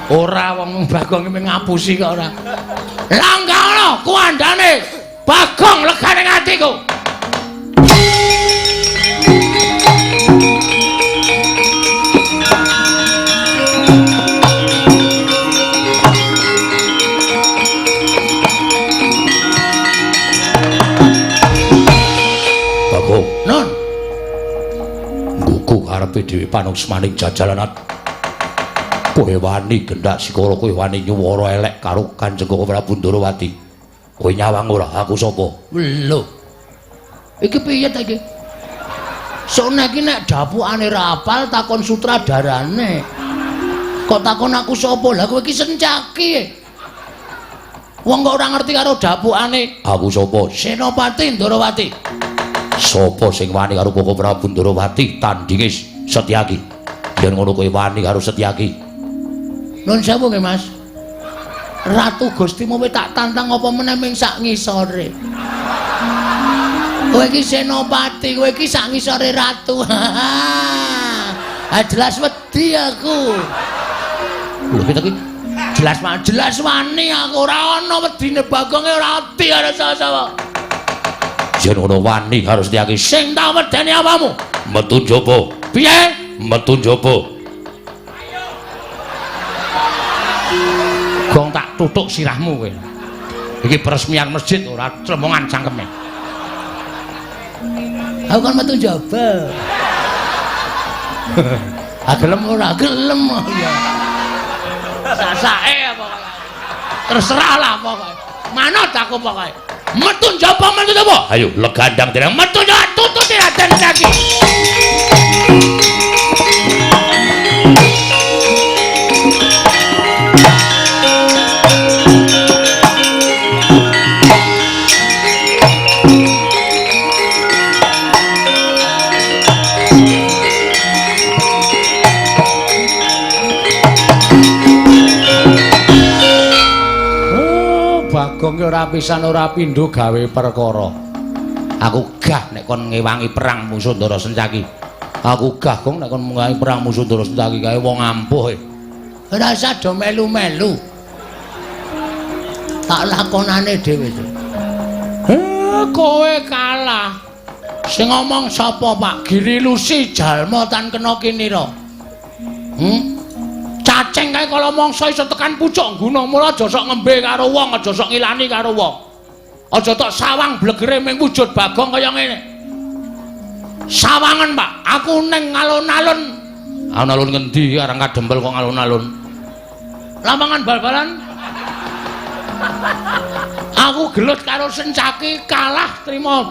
Ora wong Bagong iki ngapusi kok ora. Langga ono kuwandane Bagong legane atiku. Bagong, Non, nggugu karepe dhewe panuksmaning jajalanat. Kowe wani gendak sikara, kowe wani nyuwara elek karo Kanjeng Prabu Ndorowati. Kowe nyawang ora aku sapa? Lho. Iki piye ta iki? Sone iki nek dapukane ra apal takon sutradarane. Kok takon aku sapa? Lah kowe iki sencaki. Wong kok ora ngerti karo dapukane. Aku sapa? Senopati Ndorowati. Sapa sing wani karo Koko Prabu Ndorowati tandinge Setyaki? Yen ngono kowe wani karo Setyaki. Nun sewu nggih, Mas. Ratu Gustimu tak tantang apa meneh ming sak ngisore. Kowe iki senopati, kowe iki sak ngisore ratu. Ah jelas wedi aku. Lho kita iki jelas jelas wani aku ora ana wedine Bagonge ora wedi karo sapa-sapa. Yen ngono wani karo Setyaki. Sing tak wedeni apamu? Metu njaba. Piye? Metu njaba. Gong tak tutuk sirahmu kowe. Iki peresmian masjid ora clemongan cangkeme. Aku kan metu njaba. Ah gelem ora? Gelem ya. Sasake pokoke. Terserah lah pokoke. Manut aku pokoke. Metu njaba, metu njaba. Ayo legandang dereng metu njaba tututi Raden Setyaki. Bagong ki ora pisan ora pindho gawe perkara. Aku gah nek kon ngewangi perang musuh Ndara Sencaki. Aku gah Gong nek kon ngewangi perang musuh Ndara Sencaki kae wong ampuh e. Ora usah do melu-melu. Tak lakonane dhewe. Kowe kalah. Sing ngomong sapa, Pak? Giri Lusi jalma tan kena kinira. Cacing kae kala mangsa iso tekan pucuk gunung, mula aja sok ngembe karo wong, aja sok ngilani karo wong. Aja tok sawang blegere ming wujud Bagong kaya ngene. Sawangen, Pak, aku ning alun-alun. Alun-alun ngendi arang kadempel kok alun-alun? Lapangan bal-balan. Aku gelut karo Sencaki kalah trima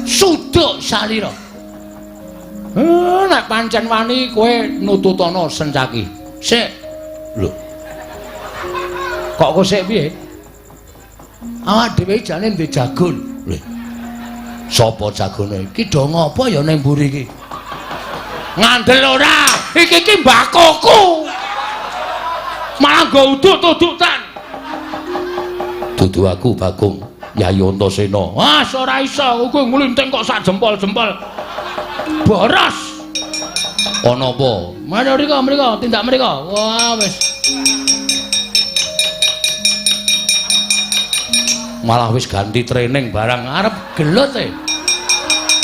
suduk salira. Nek pancen wani kowe nututana Sencaki. Sik. Lho. Kok kowe sik piye? Awak dhewe jane ndek jagon. Lho. Sapa jagone? Iki do ngopo ya ning mburi iki? Ngandel ora? Iki iki mbakoku. Malah nggo udut-udutan. Dudu aku Bagong, Yayi Antasena. Wah, ora iso, kowe nglinting kok sak jempol-jempol. Boros. Ana apa? Mari mriko, mriko, tindak mriko. Wah, wis. Malah wis ganti training barang arep gelut e.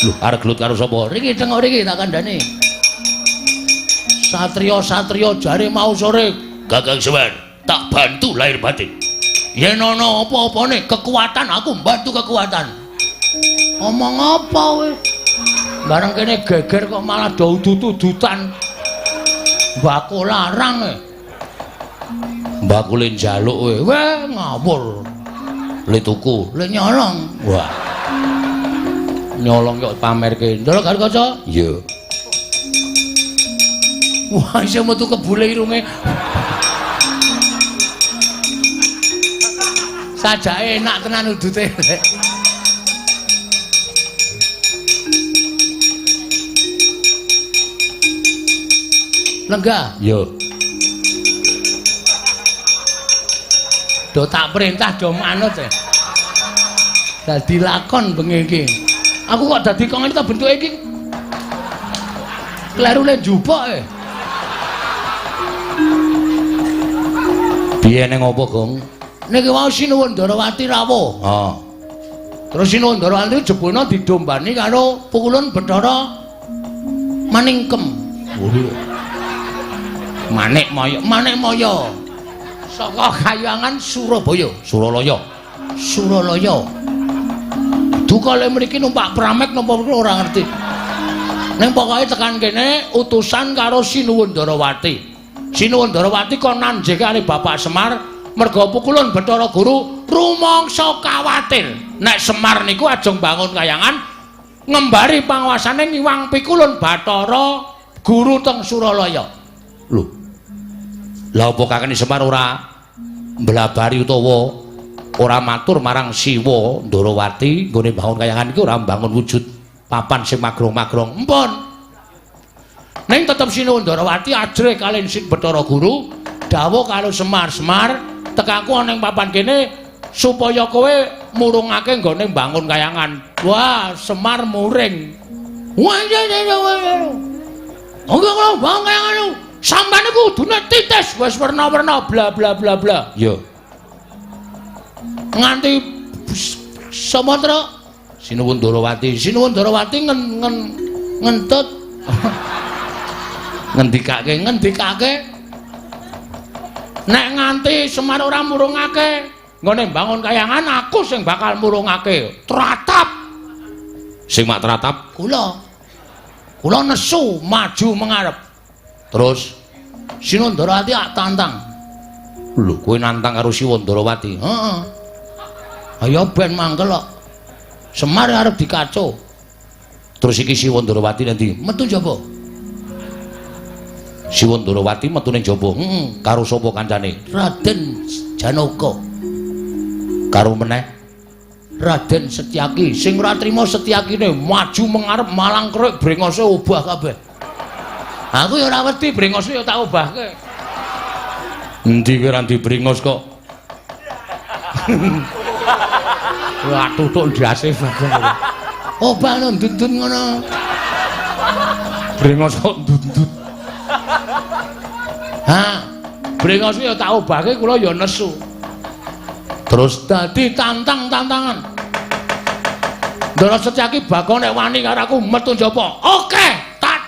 Lho, arep gelut karo sapa? Riki tengok riki tak kandhani. Satria-satria jare mau sore, Gagang Semar, tak bantu lahir batin. Yen ana apa-apane kekuatan aku mbantu kekuatan. Omong apa kowe? Bareng kene geger kok malah do udut-udutan. Mbako larang e. Mbako le njaluk kowe. Weh ngawur. Le tuku, le nyolong. Wah. Nyolong kok pamerke. Ndelok karo kaca? Iya. Wah, isih metu kebule irunge. Sajake enak tenan udute. Lenggah. Yo. Do tak perintah do manut e. Dadi lakon bengi iki. Aku kok dadi kok ngene ta bentuke iki. Klerune njupuk e. Piye ning opo, Gong? Niki wau Sinuwun Ndarawati rawuh. Heeh. Terus Sinuwun Ndarawati jebulna didombani karo pukulun Bathara Maningkem. Manik Maya, Manik Maya. Saka kayangan Surabaya, Suralaya. Suralaya. Duka le mriki numpak pramek napa ora ngerti. Ning pokoke tekan kene utusan karo Sinuwun Ndarawati. Sinuwun Ndarawati kon nanjeke karo Bapak Semar merga pukulun Bathara Guru rumangsa kawatir. Nek Semar niku ajeng bangun kayangan ngembari panguasane ngiwang pikulun Bathara Guru teng Suralaya. Lho. Lah apa kakene Semar ora mblabari utawa ora matur marang Siwa Ndarawati nggone bangun kayangan iki ora mbangun wujud papan sing magrong-magrong. Empun. Ning tetep Sinuwun Ndarawati ajrih kaliyan Sing Bathara Guru dawuh karo Semar, Semar tekaku ana ing papan kene supaya kowe murungake nggone mbangun kayangan. Wah, Semar muring. Wah, iya iya iya. Ora ora bangun kayangan. Sampeyan iku kudune titis wis werna-werna bla bla bla bla. Iya. Nganti Sumatera Sinuwun Ndarawati, Sinuwun Ndarawati ngentut. Ngendikake, ngendikake. Nek nganti Semar ora murungake nggone mbangun kayangan aku sing bakal murungake. Tratap. Sing mak tratap kula. Kula nesu maju mengarep. Terus Sinuwun Ndarawati ak tantang. Lho, kowe nantang karo Sinuwun Ndarawati? Heeh. Ayo ben mangkel kok. Semar arep dikaco. Terus iki Sinuwun Ndarawati nanti metu njaba. Sinuwun Ndarawati metu ning jaba. Heeh, karo sapa kancane? Raden Janaka. Karo meneh Raden Setyaki. Sing ora trima Setyakine maju mengarep malang krek brengose obah kabeh. Aku ya ora wedi brengose ya tak obahke. Endi kowe ora ndi brengos kok. Wah, tutuk ndase Bagong. Obah no ndut-ndut ngono. Brengos kok ndut-ndut. Ha, brengos ya tak obahke kula ya nesu. Terus dadi tantang-tantangan. Ndara Setyaki Bagong nek wani karo aku metu njaba. Oke, tak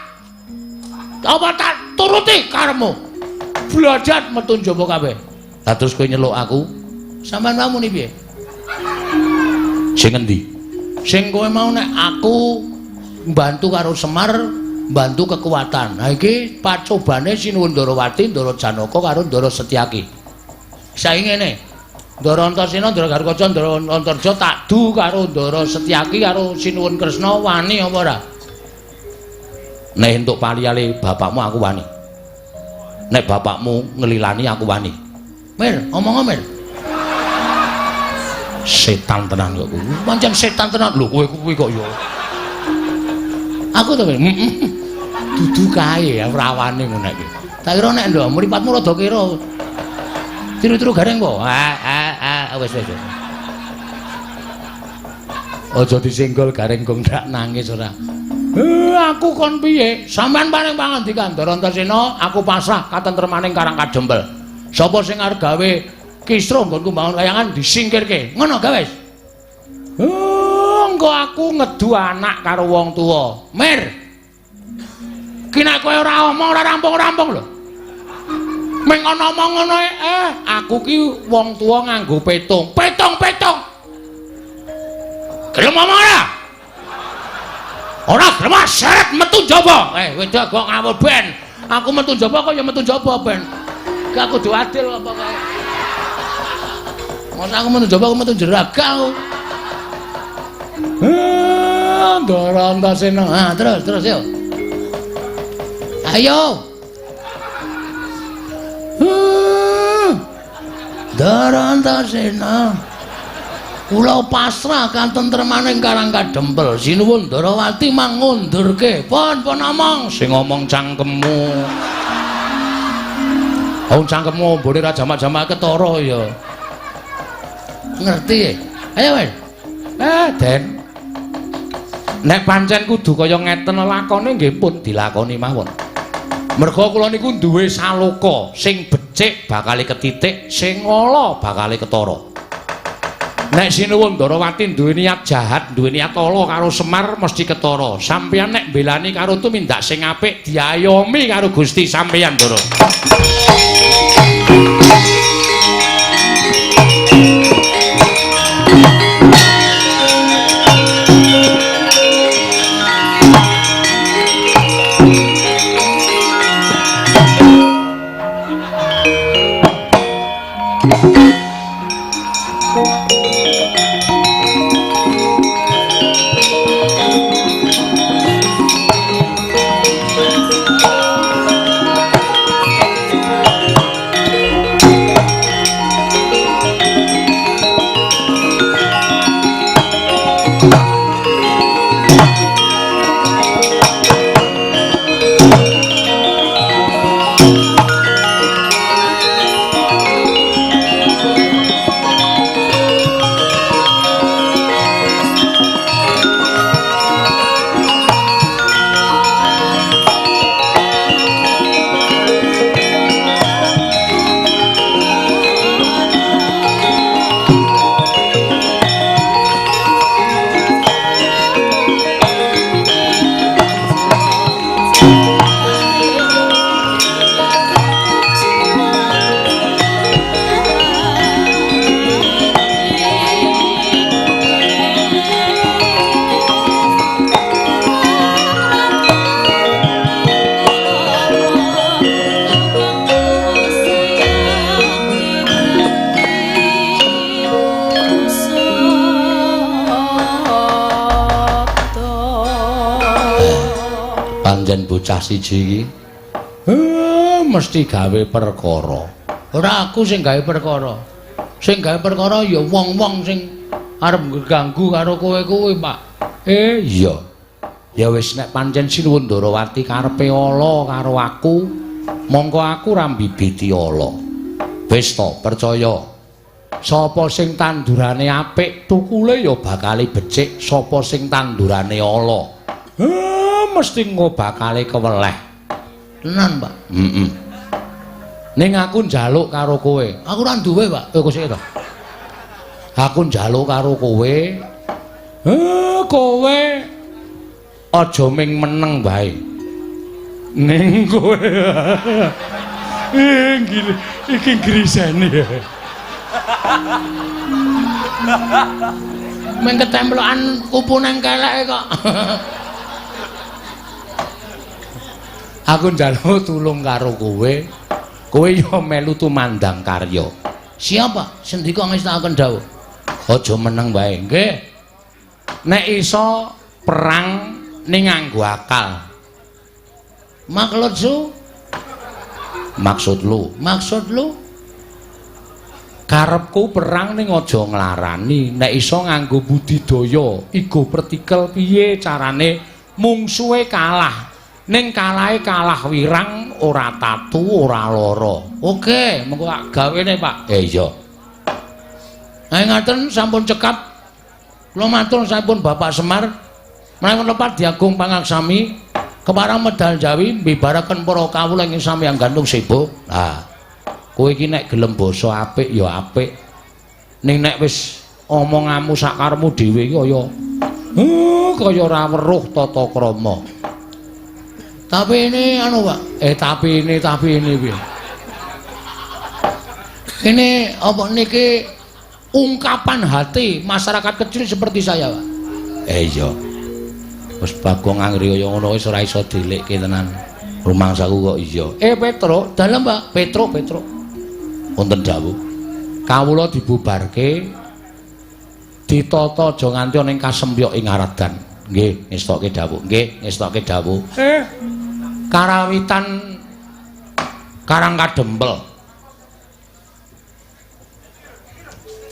apa tak turuti karepmu. Blajat metu njaba kabeh. Lah terus kowe nyeluk aku, sampean mau muni piye? Sing endi? Sing kowe mau nek aku mbantu karo Semar, mbantu kekuatan. Nah iki pacobane Sinuwun Ndarawati, Ndara Janaka karo Ndara Setyaki. Saiki ngene. Ndara Antasena, Ndara Garukaca, Ndara Antarja tak du karo Ndara Setyaki karo Sinuwun Kresna wani apa ora? Nek entuk paliyale bapakmu aku wani. Nek bapakmu ngelilani aku wani. Mir, omong Mir. Setan tenan kok kuwi. Pancen setan tenan. Lho kowe kuwi kok ya. Aku to kowe. Dudu kae ora wani ngono iki. Tak kira nek ndok mripatmu rada kira. Tiru-tiru gareng kok. Ah wis wis. Aja disenggol gareng gong ndak nangis ora. Aku kon piye? Sampeyan paring pangandikan Ndara Antasena, aku pasrah katentremaning Karang Kadempel. Sapa sing arep gawe kisruh nggonku mbangun layangan disingkirke. Ngono ga wis. Engko aku ngedu anak karo wong tuwa. Mir. Ki nek kowe ora omong ora rampung-rampung lho. Meng ana omong ngono aku ki wong tuwa nganggo petung. Petung-petung. Gelem omong ora? Ora gelem seret metu njaba. Wedok kok ngawur ben. Aku metu njaba kok ya metu njaba ben. Gak kudu adil apa kae. Masa aku metu njaba aku metu jero aku. Ndara Antasena. Ha, terus terus yo. Ayo. Ndara Antasena. Kula pasrah katentremaning Karang Kadempel. Sinuwun Ndarawati mangundurke. Pun pun omong sing ngomong cangkemmu. Wong cangkemmu ombone ra jamak-jamak ketara ya. Ngerti? Ayo wis. Den. Nek pancen kudu kaya ngeten lakone nggih pun dilakoni mawon. Merga kula niku duwe saloka sing becik bakale ketitik, sing ala bakale ketara. Nek Sinuwun Ndarawati duwe niat jahat, duwe niat ala karo Semar mesti ketara. Sampeyan nek mbelani karo tumindak sing apik diayomi karo Gusti sampeyan, Ndara. Pancen bocah siji iki mesti gawe perkara. Ora aku sing gawe perkara. Sing gawe perkara ya wong-wong sing arep ngganggu karo kowe kuwi, Pak. Iya. Ya wis nek pancen Sinuwun Ndarawati karepe ala karo aku, mongko aku ora mbibiti ala. Wis to, percaya. Sapa sing tandurane apik, tukule ya bakale becik. Sapa sing tandurane ala, mesti engko bakale keweleh. Tenan, Pak. Heeh. Ning aku njaluk karo kowe. Aku ora duwe, Pak. Kok sik to. Aku njaluk karo kowe. Kowe aja ming meneng wae. Ning kowe iki grisene. Ming ketemplokan kupu nang keleke kok. Aku njaluk tulung karo kowe. Kowe ya melu tumandang karya. Siapa? Sendika ngestakaken dawuh. Aja meneng wae, nggih. Nek iso perang ning nganggo akal. Maksud su? Maksud lu? Maksud lu? Karepku perang ning aja nglarani, nek iso nganggo budidaya, igo pertikel piye carane mungsuhe kalah. Ning kalahe kalah wirang, ora tatu, ora lara. Oke, mengko tak gawene, Pak. Iya. Nah, ngaten sampun cekap. Kula matur sampun Bapak Semar. Menawi lepat diagung pangaksami keparang medal Jawi mbibaraken para kawula ing samyang gantung sebo. Nah, kowe iki nek gelem basa apik ya apik. Ning nek wis omonganmu sakarepmu dhewe iki kaya kaya ora weruh tata krama. Tapi ini anu, Pak. Tapi ini piye? Ini apa niki ungkapan hati masyarakat kecil seperti saya, Pak. Iya. Wis Bagong anggere kaya ngono wis ora iso dilikke tenan. Rumangsaku kok iya. Petro, dalem, Pak. Petro. Wonten dawuh. Kawula dibubarke ditata aja nganti ana ing kasempyok ing Aradan. Nggih, ngestokke dawuh. Nggih, ngestokke dawuh. Karawitan Karang Kadempel.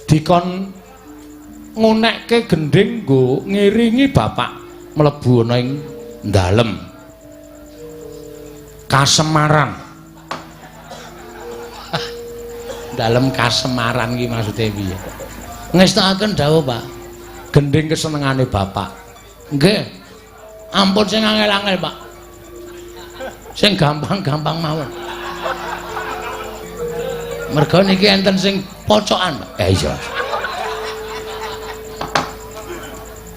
Dikon ngunekke gendhing nggo ngiringi bapak mlebu ana ing dalem Kasemaran. Dalem Kasemaran iki maksude piye? Ngestakaken dawuh, Pak. Gendhing kesenengane bapak. Nggih. Ampun sing angel-angel, Pak. Sing gampang-gampang mawon. Merga niki enten sing pocokan, Pak. Iya.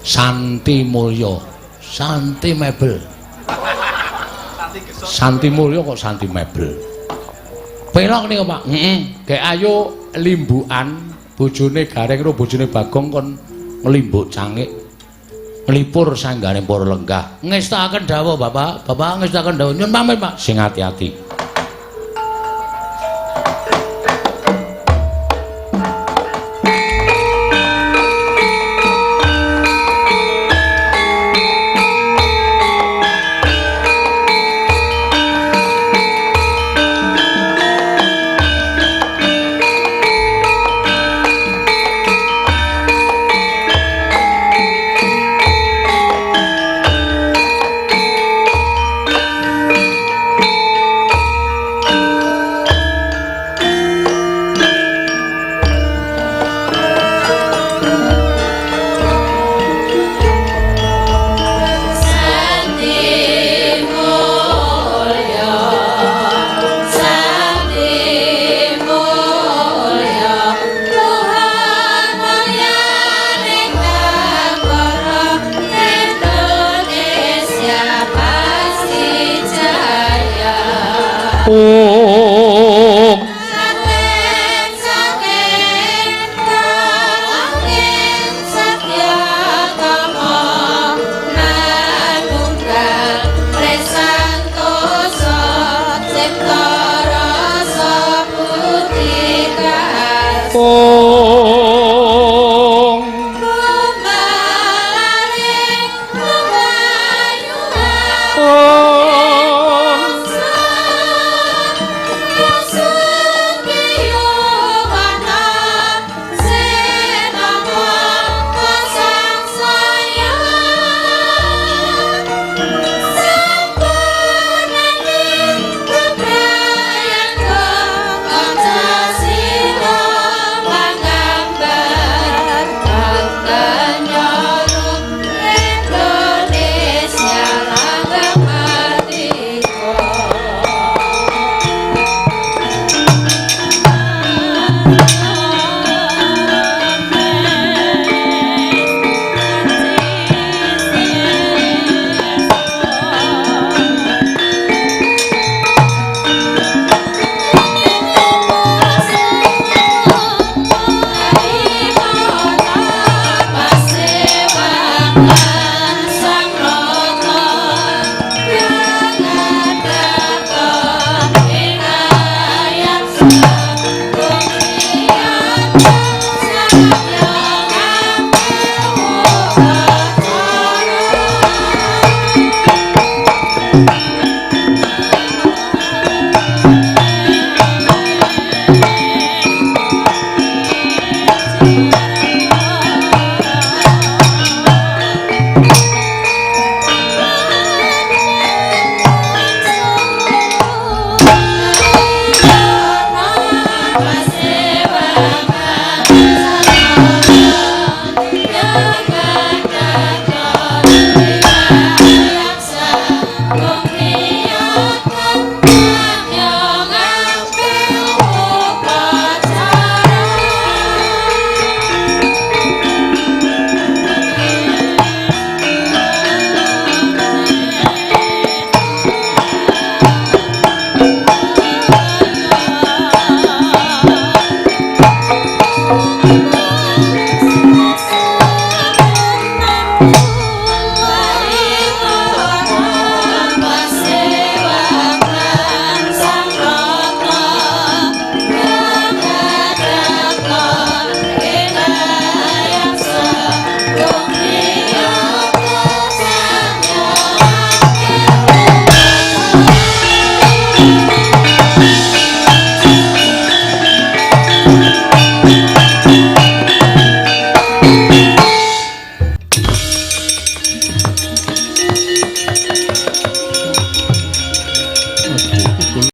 Santi Mulya, Santi Mebel. Santi Mulya kok Santi Mebel. Pelok niku, Pak. Heeh. Gek ayo limbukan bojone Gareng karo bojone Bagong kon nglimbuk cangik. Nglipur sanggane para lenggah. Ngestakaken dawuh, Bapak. Bapak ngestakaken dawuh. Nyun pamit, Pak. Sing ati-ati.